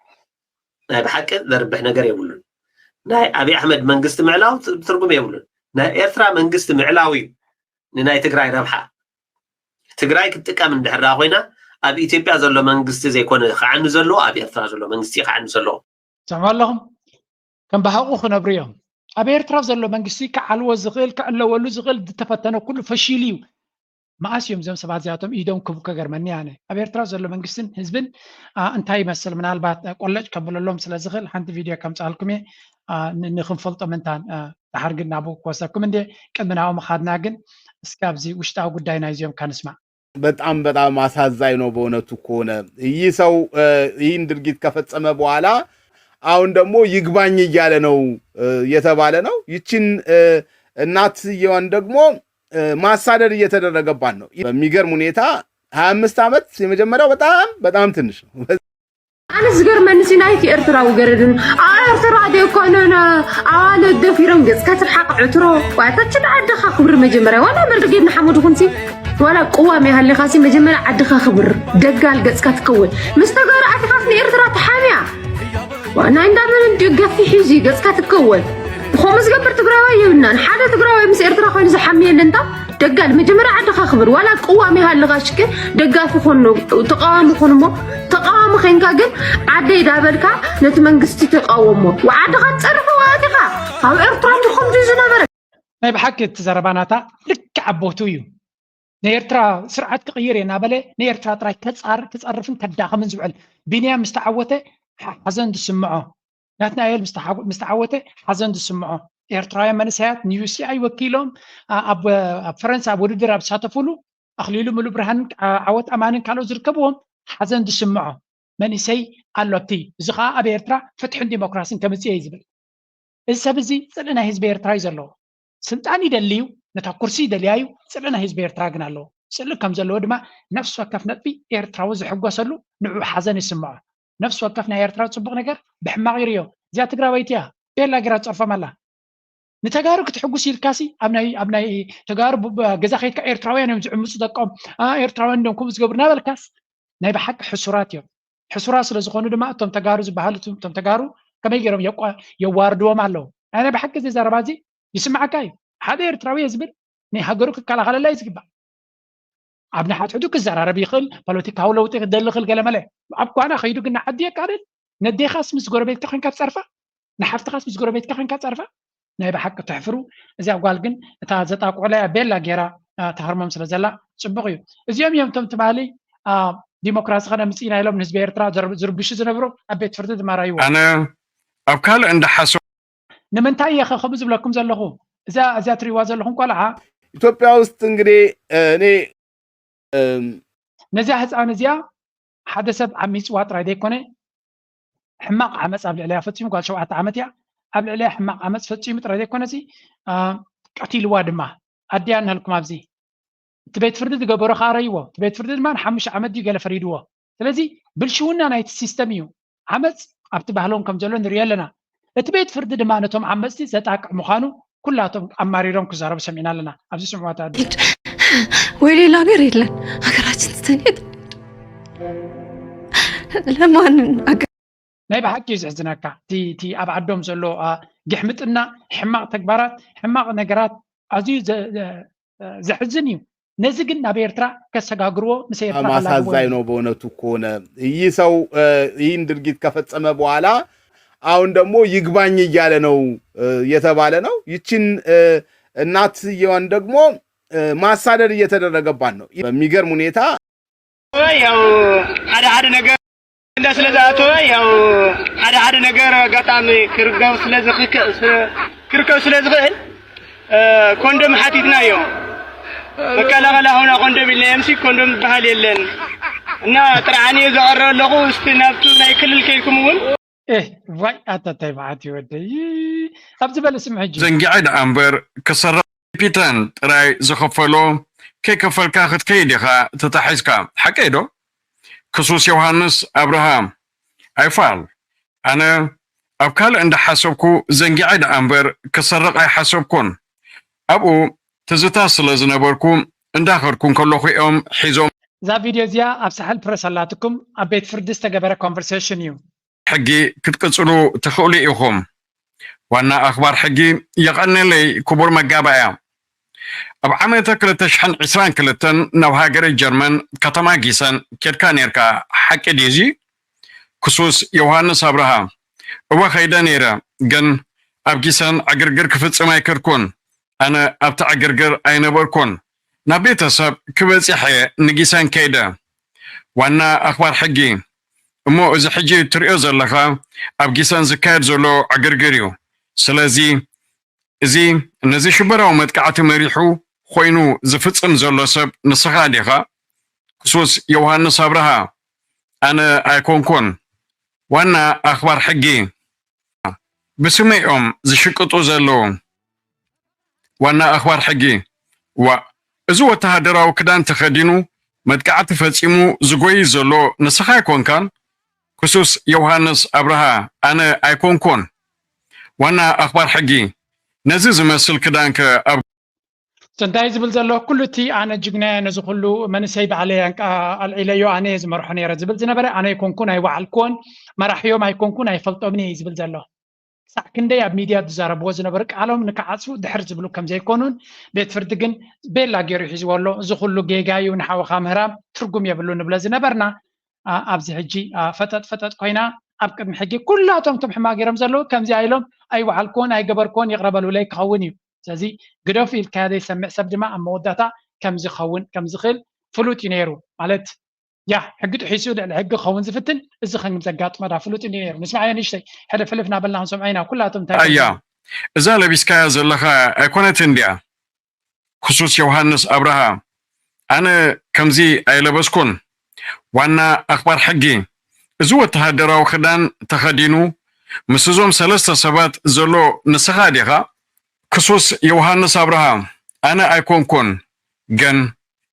ናይ ብሓቂ ዘርብሕ ነገር የብሉን። ናይ ኣብይ ኣሕመድ መንግስቲ ምዕላው ትርጉም የብሉን። ናይ ኤርትራ መንግስቲ ምዕላው እዩ ንናይ ትግራይ ረብሓ። ትግራይ ክትጥቀም እንድሕር ኮይና ኣብ ኢትዮጵያ ዘሎ መንግስቲ ዘይኮነ ክዓኑ ዘለዎ ኣብ ኤርትራ ዘሎ መንግስቲ ክዓኑ ዘለዎ። ትሰምዑ ኣለኹም? ከም ብሃቑ ክነብሩ እዮም። ኣብ ኤርትራ ዘሎ መንግስቲ ክዓልዎ ዝኽእል ክዕለወሉ ዝኽእል ዝተፈተነ ኩሉ ፈሺሉ እዩ። መኣስ እዮም እዞም ሰባት እዚኣቶም ኢዶም ክቡ ከገርመኒ ኣነ ኣብ ኤርትራ ዘሎ መንግስትን ህዝብን እንታይ ይመስል ምናልባት ቆለጭ ከብለሎም ስለ ዝኽእል ሓንቲ ቪድዮ ከምፅኣልኩም እየ ንክንፈልጦ ምንታን ድሓር ግን ናብኡ ክወሰኩም እንደ ቅድሚ ናብኡ ምኻድና ግን እስኪ ኣብዚ ውሽጣዊ ጉዳይ ናይዚኦም ከንስማዕ በጣም በጣም አሳዛኝ ነው በእውነቱ ከሆነ ይህ ሰው ይህን ድርጊት ከፈጸመ በኋላ አሁን ደግሞ ይግባኝ እያለ ነው የተባለ ነው። ይችን እናትየዋን ደግሞ ማሳደድ እየተደረገባት ነው። በሚገርም ሁኔታ ሀያ አምስት ዓመት የመጀመሪያው በጣም በጣም ትንሽ ነው። ኣነ ዝገርመኒ ሲ ናይቲ ኤርትራዊ ገረድን ኤርትራ ደይኮነን ኣዋልድ ደፊሮም ገጽካ ትርሓቕ ዕትሮ ዋታችን ዓድኻ ክብሪ መጀመርያ ዋላ መርጌድ ንሓመዱ ኩንሲ ዋላ ቅዋም ይሃልኻ ሲ መጀመርያ ዓድኻ ክብር ደጋል ገጽካ ትከወል ምስ ተጋሩ ኣቲኻስ ንኤርትራ ትሓምያ ናይ እንዳበለ እንዲ ገፊ ሒዚ ገጽካ ትከወል ከምኡ ዝገብር ትግራዋይ የብልናን ሓደ ትግራዋይ ምስ ኤርትራ ኮይኑ ዝሓምየለ እንታ ደጋል መጀመርያ ዓድኻ ክብር ዋላ ቅዋም ይሃልኻ ሽክ ደጋፊ ኮኖ ተቃዋሚ ኮኖ እሞ ተቃዋሚ ኸይንካ ግን ዓደይ ዳበልካ ነቲ መንግስቲ ተቃወሞ። ወዓድኻ ትጸርፍ ወኣቲኻ ኣብ ኤርትራ እንዲ ከምዚ ዝነበረ። ናይ ብሓቂ እቲ ዘረባ ናታ ልክዕ ኣቦቱ እዩ። ንኤርትራ ስርዓት ክቕይር እየ እናበለ ንኤርትራ ጥራይ ከጻር ክጸርፍን ከዳኽምን ዝውዕል። ቢንያም ምስ ተዓወተ ሓ- ሓዘን ዝስምዖ፣ ናትናኤል ምስ ተሓ- ምስ ተዓወተ ሓዘን ዝስምዖ፣ ኤርትራውያን መንእሰያት ንዩሲኣይ ወኪሎም ኣ- ኣብ ኣብ ፈረንሳ ኣብ ውድድር ኣብ ዝሳተፉሉ ኣኽሊሉ ሙሉብርሃንን ዓ- ዓወት ኣማንን ካልኦት ዝርከብዎም ሓዘን ዝስምዖ መንእሰይ ኣሎ። ኣብቲ እዚ ኸዓ ኣብ ኤርትራ ፍትሕን ዲሞክራስን ከምጽእ እየ ዝብል። እዚ ሰብ እዚ ጽልኢ ናይ ህዝቢ ኤርትራ እዩ ዘለዎ። ስልጣን ይደሊ እዩ፣ ነታ ኩርሲ ይደልያ እዩ፣ ጽልኢ ናይ ህዝቢ ኤርትራ ግን ኣለዎ። ጽልኢ ከም ዘለዎ ድማ ነፍሲ ወከፍ ነጥቢ ኤርትራዊ ዝሕጎሰሉ ንዑ ሓዘን ይስምዖ። ነፍሲ ወከፍ ናይ ኤርትራ ጽቡቕ ነገር ብሕማቕ ይርእዮ። እዚኣ ትግራወይቲ እያ፣ ቤላ ገይራ ትጸርፎም ኣላ። ንተጋሩ ክትሕጉስ ኢልካሲ ኣብ ናይ ኣብ ናይ ተጋሩ ብ- ብ- ገዛ ከይድካ ኤርትራውያን እዮም ዝዕምፁ ደቆም፣ ኣ፣ ኤርትራውያን እዮም ከምኡ ዝገብሩ እናበልካስ ናይ ብሓቂ ሕሱራት እዮም። ሕሱራት ስለ ዝኾኑ ድማ እቶም ተጋሩ ዝበሃሉ እቶም እቶም ተጋሩ ከመይ ገይሮም የቋ- የዋርድዎም ኣለዉ። ናይ ናይ ብሓቂ እዚ ዘረባ እዚ ይስምዓካ እዩ። ሓደ ኤርትራዊ እየ ዝብል ናይ ሃገሩ ክከላኸለላ እዩ ዝግባእ። ኣብ ንሓድሕዱ ክዘራረብ ይኽእል፣ ፖለቲካዊ ለውጢ ክደሊ ይኽእል ገለመለ። ኣብ ጓና ከይዱ ግን ንዓዲ የቃልል። ነዴኻስ ምስ ጎረቤትካ ኮንካ ትጸርፋ? ንሓፍትኻስ ምስ ጎረቤትካ ኮንካ ትጸርፋ? ናይ ብሓቂ ተሕፍሩ። እዚኣ ጓል ግን እታ ዘጣቅዑላ እያ ቤላ ጌራ ኣ፣ ተሃርሞም ስለ ዘላ ጽቡቕ እዩ። እዚኦም እዮም እቶም ትማሊ ኣ፣ ዲሞክራሲ ከነምጽእ ኢና ኢሎም ንህዝቢ ኤርትራ ዘር- ዝርብሹ ዝነብሩ ኣብ ቤት ፍርዲ ድማ ራይዎ። ኣነ ኣብ ካልእ እንዳሓሰ ንምንታይ እየ ኸ ከምኡ ዝብለኩም ዘለኹ? እዛ እዚኣ ትሪእዋ ዘለኹም ቆልዓ ኢትዮጵያ ውስጥ እንግዲህ እኔ እም፣ ነዚኣ ህፃን እዚኣ ሓደ ሰብ ዓሚፅዋ ጥራይ ዘይኮነ ሕማቕ ዓመፅ ኣብ ልዕሊያ ፈፂሙ፣ ጓል ሸውዓተ ዓመት እያ። ኣብ ልዕሊያ ሕማቕ ዓመፅ ፈፂሙ ጥራይ ዘይኮነሲ አ፣ ቀቲልዋ ድማ። ኣዲኣ እናሃልኩም ኣብዚ እቲ ቤት ፍርዲ ዝገበሮ ከዓ ረይዎ። እቲ ቤት ፍርዲ ድማ ንሓሙሽተ ዓመት ድዩ ገለ ፈሪድዎ። ስለዚ ብልሽውና ናይቲ ሲስተም እዩ። ዓመፅ ኣብቲ ባህሎም ከም ዘሎ ንሪኦ ኣለና። እቲ ቤት ፍርዲ ድማ ነቶም ዓመፅቲ ዘጣቅዕ ምዃኑ ኩላቶም ኣማሪሮም ክዛረቡ ሰሚዕና ኣለና። ኣብዚ ስምዕዋ ተኣዱ። ወይ ሌላ ሀገር የለን ሀገራችን ትተን የት ለማን አገ- ናይ ብሓቂ እዩ ዝሕዝነካ። እቲ እቲ ኣብ ዓዶም ዘሎ አ፣ ግሕምጥና፣ ሕማቕ ተግባራት፣ ሕማቕ ነገራት ኣዝዩ ዘ- ዘ- ዘሕዝን እዩ። ነዚ ግን ናብ ኤርትራ ከሰጋግርዎ ምስ ኤርትራ በጣም ከላግብዎ አሳዛኝ እዮም። ነው በእውነቱ ከሆነ ይህ ሰው እ፣ ይህን ድርጊት ከፈጸመ በኋላ አሁን ደግሞ ይግባኝ እያለ ነው እ፣ እየተባለ ነው። ይችን እ፣ እናትየዋን ደግሞ እ፣ ማሳደድ እየተደረገባት ነው በሚገርም ሁኔታ። ያው ሓደ ሓደ ነገር እንዳ ስለ ዝኣተወ ያው ሓደ ሓደ ነገር ኣጋጣሚ ክርከብ ስለ ዝኽክ- ስለ- ክርከብ ስለ ዝኽእል እ፣ ኮንዶም ሓቲትና እዮም። መከላኸሊ ኣሁና ኮንዶም ኢልና የምሲ ኮንዶም ዝበሃል የለን እና ጥርዓን እየ ዘቐረበ ኣለኹ። እስቲ ናብቱ ናይ ክልል ከይድኩም እውን ኤህ ዋይ ኣታታይ መዓት ይወደይ ኣብዚ በለ ስምዒ ሕጂ ዘንጊዐ ደኣ እምበር ክሰርቕ ፒተን ጥራይ ዝኸፈሎ ከይከፈልካ ክትከይድ ኢኻ ተታሒዝካ። ሓቀይ ዶ? ክሱስ ዮሃንስ ኣብርሃ ኣይፋል። ኣነ ኣብ ካልእ እንዳሓሰብኩ ዘንጊዐ ደኣ እምበር ክሰርቕ ኣይሓሰብኩን። ኣብኡ ትዝታ ስለ ዝነበርኩ እንዳኸድኩ እንከለኹ እዮም ሒዞም እዛ ቪድዮ እዚኣ ኣብ ሳሕል ፕረስ ኣላትኩም ኣብ ቤት ፍርዲ ዝተገበረ ኮንቨርሴሽን እዩ። ሕጊ ክትቅጽሉ ትኽእሉ ኢኹም። ዋና ኣኽባር ሕጊ የቐነለይ ክቡር መጋባእያ። ኣብ ዓመተ ክልተ ሽሕን ዕስራን ክልተን ናብ ሃገረ ጀርመን ከተማ ጊሰን ኬድካ ኔርካ ሓቂ ድዩ እዚ? ክሱስ ዮሃንስ ኣብርሃ እወ ኸይደ ኔረ ግን ኣብ ጊሰን ዕግርግር ክፍጽም ኣይከድኩን። ኣነ ኣብቲ ዕግርግር ኣይነበርኩን። ናብ ቤተሰብ ክበጺሕ እየ ንጊሰን ከይደ። ዋና ኣኽባር ሕጊ እሞ እዚ ሕጂ እትሪኦ ዘለኻ ኣብ ጊሰን ዝካየድ ዘሎ ዕግርግር እዩ። ስለዚ እዚ ነዚ ሽበራዊ መጥቃዕቲ መሪሑ ኮይኑ ዝፍጽም ዘሎ ሰብ ንስኻ ዲኻ? ክሱስ ዮውሃንስ ኣብርሃ ኣነ ኣይኮንኩን። ዋና ኣኽባር ሕጊ ብስመይ እዮም ዝሽቅጡ ዘለዉ። ዋና ኣኽባር ሕጊ ዋእ እዚ ወተሃደራዊ ክዳን ተኸዲኑ መጥቃዕቲ ፈጺሙ ዝጎይ ዘሎ ንስኻ ኣይኮንካን? ክሱስ ዮውሃንስ ኣብርሃ ኣነ ኣይኮንኩን። ዋና ኣኽባር ሕጊ ነዚ ዝመስል ክዳንከ ኣብ እንታይ ዝብል ዘሎ ኩሉ እቲ ኣነ ጅግና እየ ነዚ ኩሉ መንእሰይ ባዕለይ ኣልዒለዮ ኣነ እየ ዝመርሖ ነይረ ዝብል ዝነበረ ኣነ ኣይኮንኩን ኣይወዓልክዎን መራሕዮም ኣይኮንኩን ኣይፈልጦምን እየ ዝብል ዘሎ ክሳዕ ክንደይ ኣብ ሚድያ ዝዛረብዎ ዝነበሩ ቃሎም ንክዓፅፉ ድሕር ዝብሉ ከምዘይኮኑን ቤት ፍርዲ ግን ቤላ ገይሩ ሒዝዎ ኣሎ እዚ ኩሉ ጌጋ እዩ ንሓውኻ ምህራም ትርጉም የብሉ ንብሎ ዝነበርና ኣ፣ ኣብዚ ሕጂ፣ ኣ፣ ፈጠጥ ፈጠጥ ኮይና ኣብ ቅድሚ ሕጊ ኩላቶም እቶም ሕማቕ ገይሮም ዘለዉ ከምዚኣ ኢሎም ኣይወዓልኩዎን ኣይገበርኩዎን ይቕረ በሉለይ ክኸውን እዩ። ስለዚ ግደፉ ኢልካዮ ዘይሰምዕ ሰብ ድማ ኣብ መወዳእታ ከምዚ ክኸውን ከም ዝኽእል ፍሉጥ እዩ ነይሩ። ማለት ያ ሕጊ ጥሒሱ ልዕሊ ሕጊ ክኸውን ዝፍትን እዚ ከም ዘጋጥሞ ዳ ፍሉጥ እዩ ነይሩ። ንስማዓዮ ንእሽተይ ሕልፍ ሕልፍ እናበልና ክንሰምዖ ኢና ኩላቶም እንታይ ኣያ፣ ከምዚ እዛ ለቢስካያ ዘለኻ ኣይኮነትን ድያ? ክሱስ ዮሃንስ ኣብርሃ፣ ኣነ ከምዚ ኣይለበስኩን። ዋና ኣኽባር ሕጊ፣ እዚ ወተሃደራዊ ክዳን ተኸዲኑ ምስ እዞም ሰለስተ ሰባት ዘሎ ንስኻ ዲኻ? ክሱስ ዮሃንስ ኣብርሃ፣ ኣነ ኣይኮንኩን፣ ግን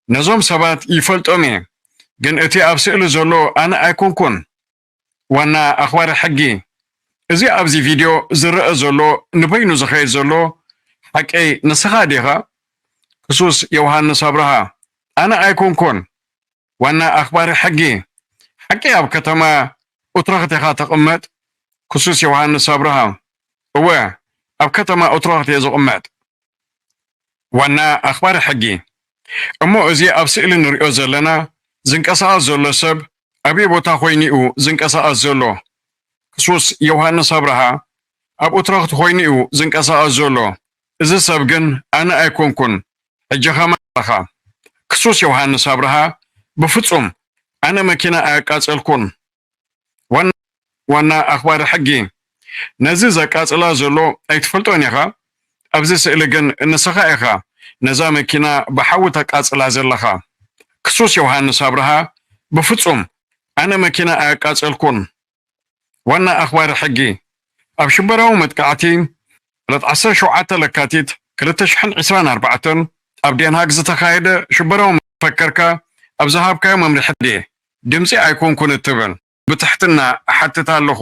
ነዞም ሰባት ይፈልጦም እየ፣ ግን እቲ ኣብ ስእሊ ዘሎ ኣነ ኣይኮንኩን። ዋና ኣኽባሪ ሕጊ፣ እዚ ኣብዚ ቪድዮ ዝረአ ዘሎ ንበይኑ ዝኸይድ ዘሎ ሓቀይ ንስኻ ዲኻ? ክሱስ ዮሃንስ ኣብርሃ፣ ኣነ ኣይኮንኩን። ዋና ኣኽባሪ ሕጊ፣ ሓቂ ኣብ ከተማ ኡትረኽት ኢኻ ትቕመጥ? ክሱስ ዮሃንስ ኣብርሃ፣ እወ፣ ኣብ ከተማ ኡትረኽት እየ ዝቕመጥ። ዋና ኣኽባሪ ሕጊ፣ እሞ እዚ ኣብ ስእሊ ንሪኦ ዘለና ዝንቀሳቐስ ዘሎ ሰብ ኣበይ ቦታ ኮይኑ እዩ ዝንቀሳቐስ ዘሎ? ክሱስ ዮሃንስ ኣብርሃ ኣብ ኡትረኽት ኮይኑ እዩ ዝንቀሳቐስ ዘሎ። እዚ ሰብ ግን ኣነ ኣይኮንኩን። ሕጂ ኸማን ኣለኻ። ክሱስ ዮሃንስ ኣብርሃ፣ ብፍጹም ኣነ መኪና ኣያቃጸልኩን። ዋና ዋና ኣኽባሪ ሕጊ፣ ነዚ ዘቃጽላ ዘሎ ኣይትፈልጦን ኢኻ? ኣብዚ ስእሊ ግን ንስኻ ኢኻ ነዛ መኪና ብሓዊ ተቃጽላ ዘለኻ። ክሱስ ዮሃንስ ኣብርሃ፣ ብፍጹም ኣነ መኪና ኣያቃጸልኩን። ዋና ኣኽባሪ ሕጊ፣ ኣብ ሽበራዊ መጥቃዕቲ ዕለት ዓሰርተ ሸውዓተ ለካቲት ክልተ ሽሕን ዕስራን ኣርባዕተን ኣብ ዴንሃግ ዝተኻየደ ሽበራዊ መፈከርካ ኣብ ዝሃብካዮ መምርሒ ድየ ድምጺ ኣይኮንኩን እትብል? ብትሕትና እሓትት ኣለኹ።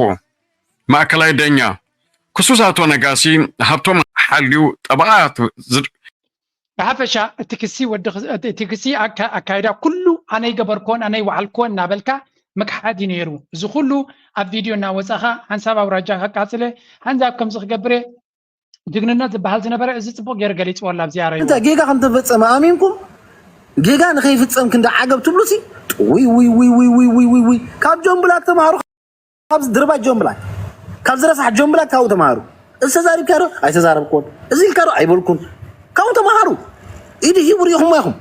ማእከላይ ደኛ፣ ክሱስ ኣቶ ነጋሲ ሃብቶም ሓልዩ ጠበቓ ዝ- ብሓፈሻ እቲ ክሲ ወዲ ክስ- እቲ እቲ ክሲ ኣካ- ኣካይዳ ኩሉ ኣነ ይገበርኮን ኣነ ይወዓልኮን እናበልካ ምክሓድ እዩ ነይሩ። እዚ ኩሉ ኣብ ቪድዮ እናወፃኻ ሓንሳብ ኣውራጃ ከቃፅለ ሓንሳብ ከምዚ ክገብረ ጅግንነት ዝበሃል ዝነበረ እዚ ፅቡቅ ገይሩ ገሊፅዎ ኣሎ ኣብዚኣ ረይዎ። እንተ ጌጋ ከም ተፈጸመ ኣሚንኩም ጌጋ ንኸይፍጸም ክንዲ ዓገብ ትብሉሲ ውይ ውይ ውይ ውይ ውይ ውይ ውይ ውይ ካብ ጆን ብላክ ተማሃሩ። ካብዚ ድርባይ ጆን ብላክ ካብዚ ረሳሕ ጆን ብላክ ካብኡ ተማሃሩ። እዚ ተዛሪብካ ዶ ኣይተዛረብኩን እዚ ኢልካ ዶ ኣይበልኩን ካብኡ ተማሃሩ። ኢድ ሂቡ ርኢኹሞ ኢኹም።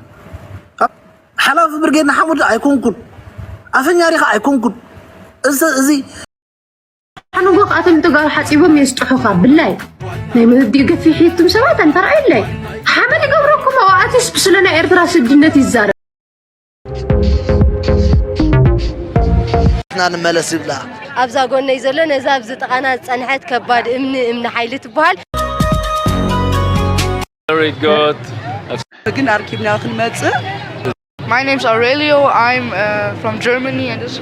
ሓላፊ ብርጌድ ንሓመዱ ኣይኮንኩን ኣፈኛሪኻ ኣይኮንኩን እዚ እዚ ሓመጎ ከኣቶም ተጋሩ ሓጺቦም የስጥሑኻ ብላይ ናይ መብዲኡ ገፊሕ የትም ሰባት ኣንተርኣየለይ ሓመድ ይገብረኩም ኣዋኣትስ ብስለ ናይ ኤርትራ ስድነት ይዛረብ። ንመለስ ይብላ። ኣብዛ ጎነይ ዘሎ ነዛ ኣብዚ ጥቓና ዝጸንሐት ከባድ እምኒ እምኒ ሓይሊ ትበሃል። Very good. ግን ኣርኪብና ክንመጽእ My name's Aurelio. I'm uh, from Germany and this.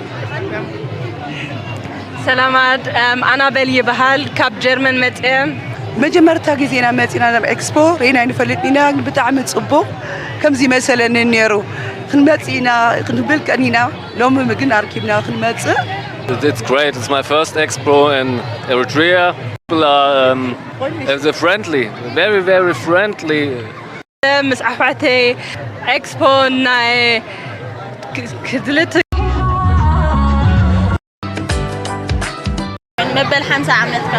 ሰላማት ኣናበል ይበሃል ካብ ጀርመን መፅአ። መጀመርታ ግዜና መፂና ናብ ኤክስፖ ርኢና ኣይንፈልጥ ኢና። ብጣዕሚ ፅቡቅ ከምዚ መሰለኒ ነይሩ። ክንመፅ ኢና ክንብል ቀኒና። ሎሚ ግን ኣርኪብና ክንመፅእ It's great. It's my first expo in Eritrea. People are um, uh, friendly, very, very friendly. ምስ ኣሕዋተይ ኤክስፖ ናይ ክዝልት መበል ሓምሳ ዓመትካ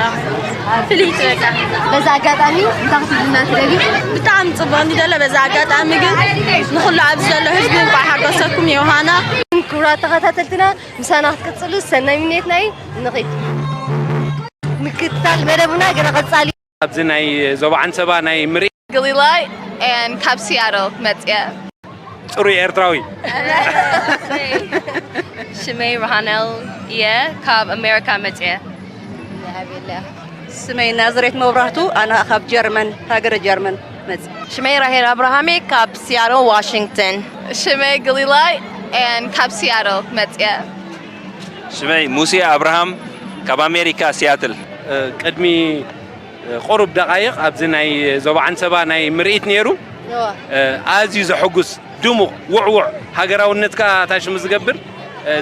ፍልይቲ በቃ። በዚ ኣጋጣሚ እንታይ ክትብልና ትደልዩ? ብጣዕሚ ጽቡቕ እንዲ ዘሎ በዚ ኣጋጣሚ ግን ንኹሉ ኣብዚ ዘሎ ህዝቢ እንቋዕ ሓጎሰኩም ዮሃና። ክቡራት ተኸታተልትና ምሳና ክትቅጽሉ ሰናይ ምንየትና እዩ። ንኺድ። ምክትታል መደብና ገና ቀጻሊ እዩ። ኣብዚ ናይ ዞባ ዓንሰባ ናይ ምርኢት። Galilai and ካብ Seattle መፅየ። ፅሩይ ኤርትራዊ። ሽመይ ራሃነል እየ ካብ ኣሜሪካ መፅየ። ስመይ ናዝሬት መብራህቱ ኣነ ካብ ጀርመን ሃገረ ጀርመን መፅየ። ሽመይ ራሄል ኣብርሃሜ ካብ ሲያትል ዋሽንግተን። ሽመይ Galilai and ካብ Seattle መፅየ። ሽመይ ሙሴ ኣብርሃም ካብ ኣሜሪካ ሲያትል። ቅድሚ ቁሩብ ደቓይቕ ኣብዚ ናይ ዞባ ዓንሰባ ናይ ምርኢት ነይሩ። ኣዝዩ ዘሐጉስ ድሙቕ ውዕውዕ ሃገራውነትካ ታሽሙ ዝገብር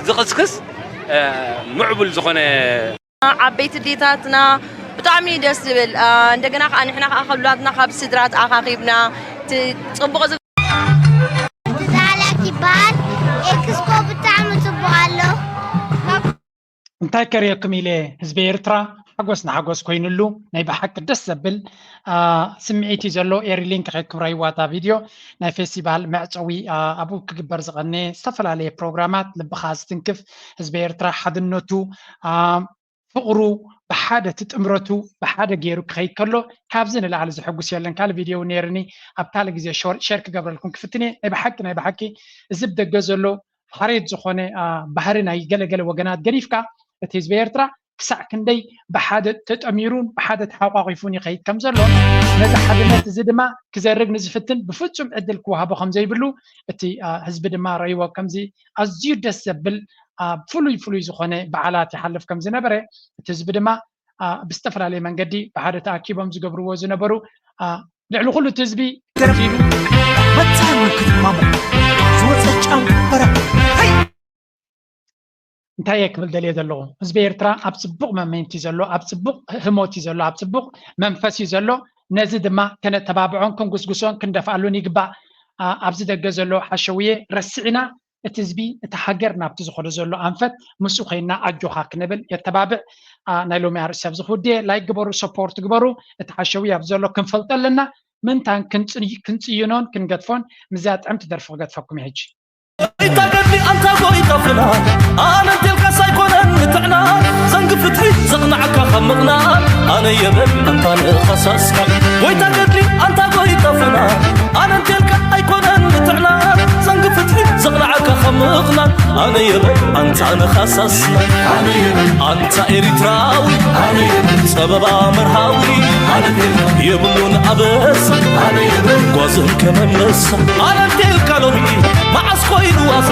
ዝቕስክስ ምዕቡል ዝኾነ ዓበይቲ ዴታትና ብጣዕሚ ደስ ዝብል እንደገና ከዓ ንሕና ከዓ ከብላትና ካብ ስድራ ተኣኻኺብና ጽቡቕ ዛላክ ይበሃል። ኤክስፖ ብጣዕሚ ጽቡቕ ኣሎ። እንታይ ከርእየኩም ኢለ ህዝቢ ኤርትራ ሓጎስ ንሓጎስ ኮይኑሉ ናይ ብሓቂ ደስ ዘብል ስምዒት እዩ ዘሎ። ኤሪ ሊንክ ከይክብረይዋ እታ ቪድዮ ናይ ፌስቲቫል መዕፀዊ ኣብኡ ክግበር ዝቐነ ዝተፈላለየ ፕሮግራማት ልብኻ ዝትንክፍ ህዝቢ ኤርትራ ሓድነቱ ፍቕሩ ብሓደ እቲ ጥምረቱ ብሓደ ገይሩ ክኸይድ ከሎ ካብዚ ንላዕሊ ዝሕጉስ የለን። ካልእ ቪድዮ እውን ነይርኒ ኣብ ካልእ ግዜ ሸር ክገብረልኩም ክፍትን እየ። ናይ ብሓቂ ናይ ብሓቂ እዚ ብደገ ዘሎ ሓሬት ዝኾነ ባህሪ ናይ ገለገለ ወገናት ገዲፍካ እቲ ህዝቢ ኤርትራ ክሳዕ ክንደይ ብሓደ ተጠሚሩን ብሓደ ተሓቋቒፉን ይኸይድ ከም ዘሎ ነዚ ሓድነት እዚ ድማ ክዘርግ ንዝፍትን ብፍጹም ዕድል ክወሃቦ ከም ዘይብሉ እቲ ህዝቢ ድማ ረእይዎ። ከምዚ ኣዝዩ ደስ ዘብል ፍሉይ ፍሉይ ዝኾነ በዓላት ይሓልፍ ከም ዝነበረ እቲ ህዝቢ ድማ ብዝተፈላለየ መንገዲ ብሓደ ተኣኪቦም ዝገብርዎ ዝነበሩ ልዕሊ ኩሉ እቲ ህዝቢ ደረፍ ኢሉ መታን ክትማሙ ዝወፀ ጫም በረብ እንታይ እየ ክብል ደልየ ዘለኹ ህዝቢ ኤርትራ ኣብ ፅቡቕ መመንት እዩ ዘሎ ኣብ ፅቡቕ ህሞት እዩ ዘሎ ኣብ ፅቡቕ መንፈስ እዩ ዘሎ ነዚ ድማ ከነተባብዖን ክንጉስጉሶን ክንደፍኣሉን ይግባእ ኣብዚ ደገ ዘሎ ሓሸውየ ረስዕና እቲ ህዝቢ እቲ ሃገር ናብቲ ዝኸዶ ዘሎ ኣንፈት ምስኡ ኮይና ኣጆኻ ክንብል የተባብዕ ናይ ሎሚ ኣርእስቲ ኣብዚ ክውድየ ላይክ ግበሩ ሰፖርት ግበሩ እቲ ሓሸውየ ኣብዚ ዘሎ ክንፈልጦ ኣለና ምንታን ክንፅይኖን ክንገድፎን ምዛ ጥዕምቲ ደርፊ ክገድፈኩም ሕጂ ይታገድሊ ኣንታ ጎይታ ፍና ኣነ እንቴልካስ ኣይኮነን ንጥዕና ዘንግ ፍትሒ ዘቕናዕካ ካብ ምቕናት ኣነ የበል ኣንታ ንኸሳስካ ጎይታ ገድሊ ኣንታ ጎይታ ፍና ኣነ እንቴልካ ኣይኮነን ንጥዕና ዘንግ ፍትሒ ዘቕናዕካ ካብ ምቕናት ኣነ የበል ኣንታ ንኸሳስና ኣንታ ኤሪትራዊ ጸበባ መርሃዊ የብሉን ኣበሳ ጓዝን ከመመሳ ኣነ እንቴልካ ሎሚ መዓስ ኮይኑ ዋሳ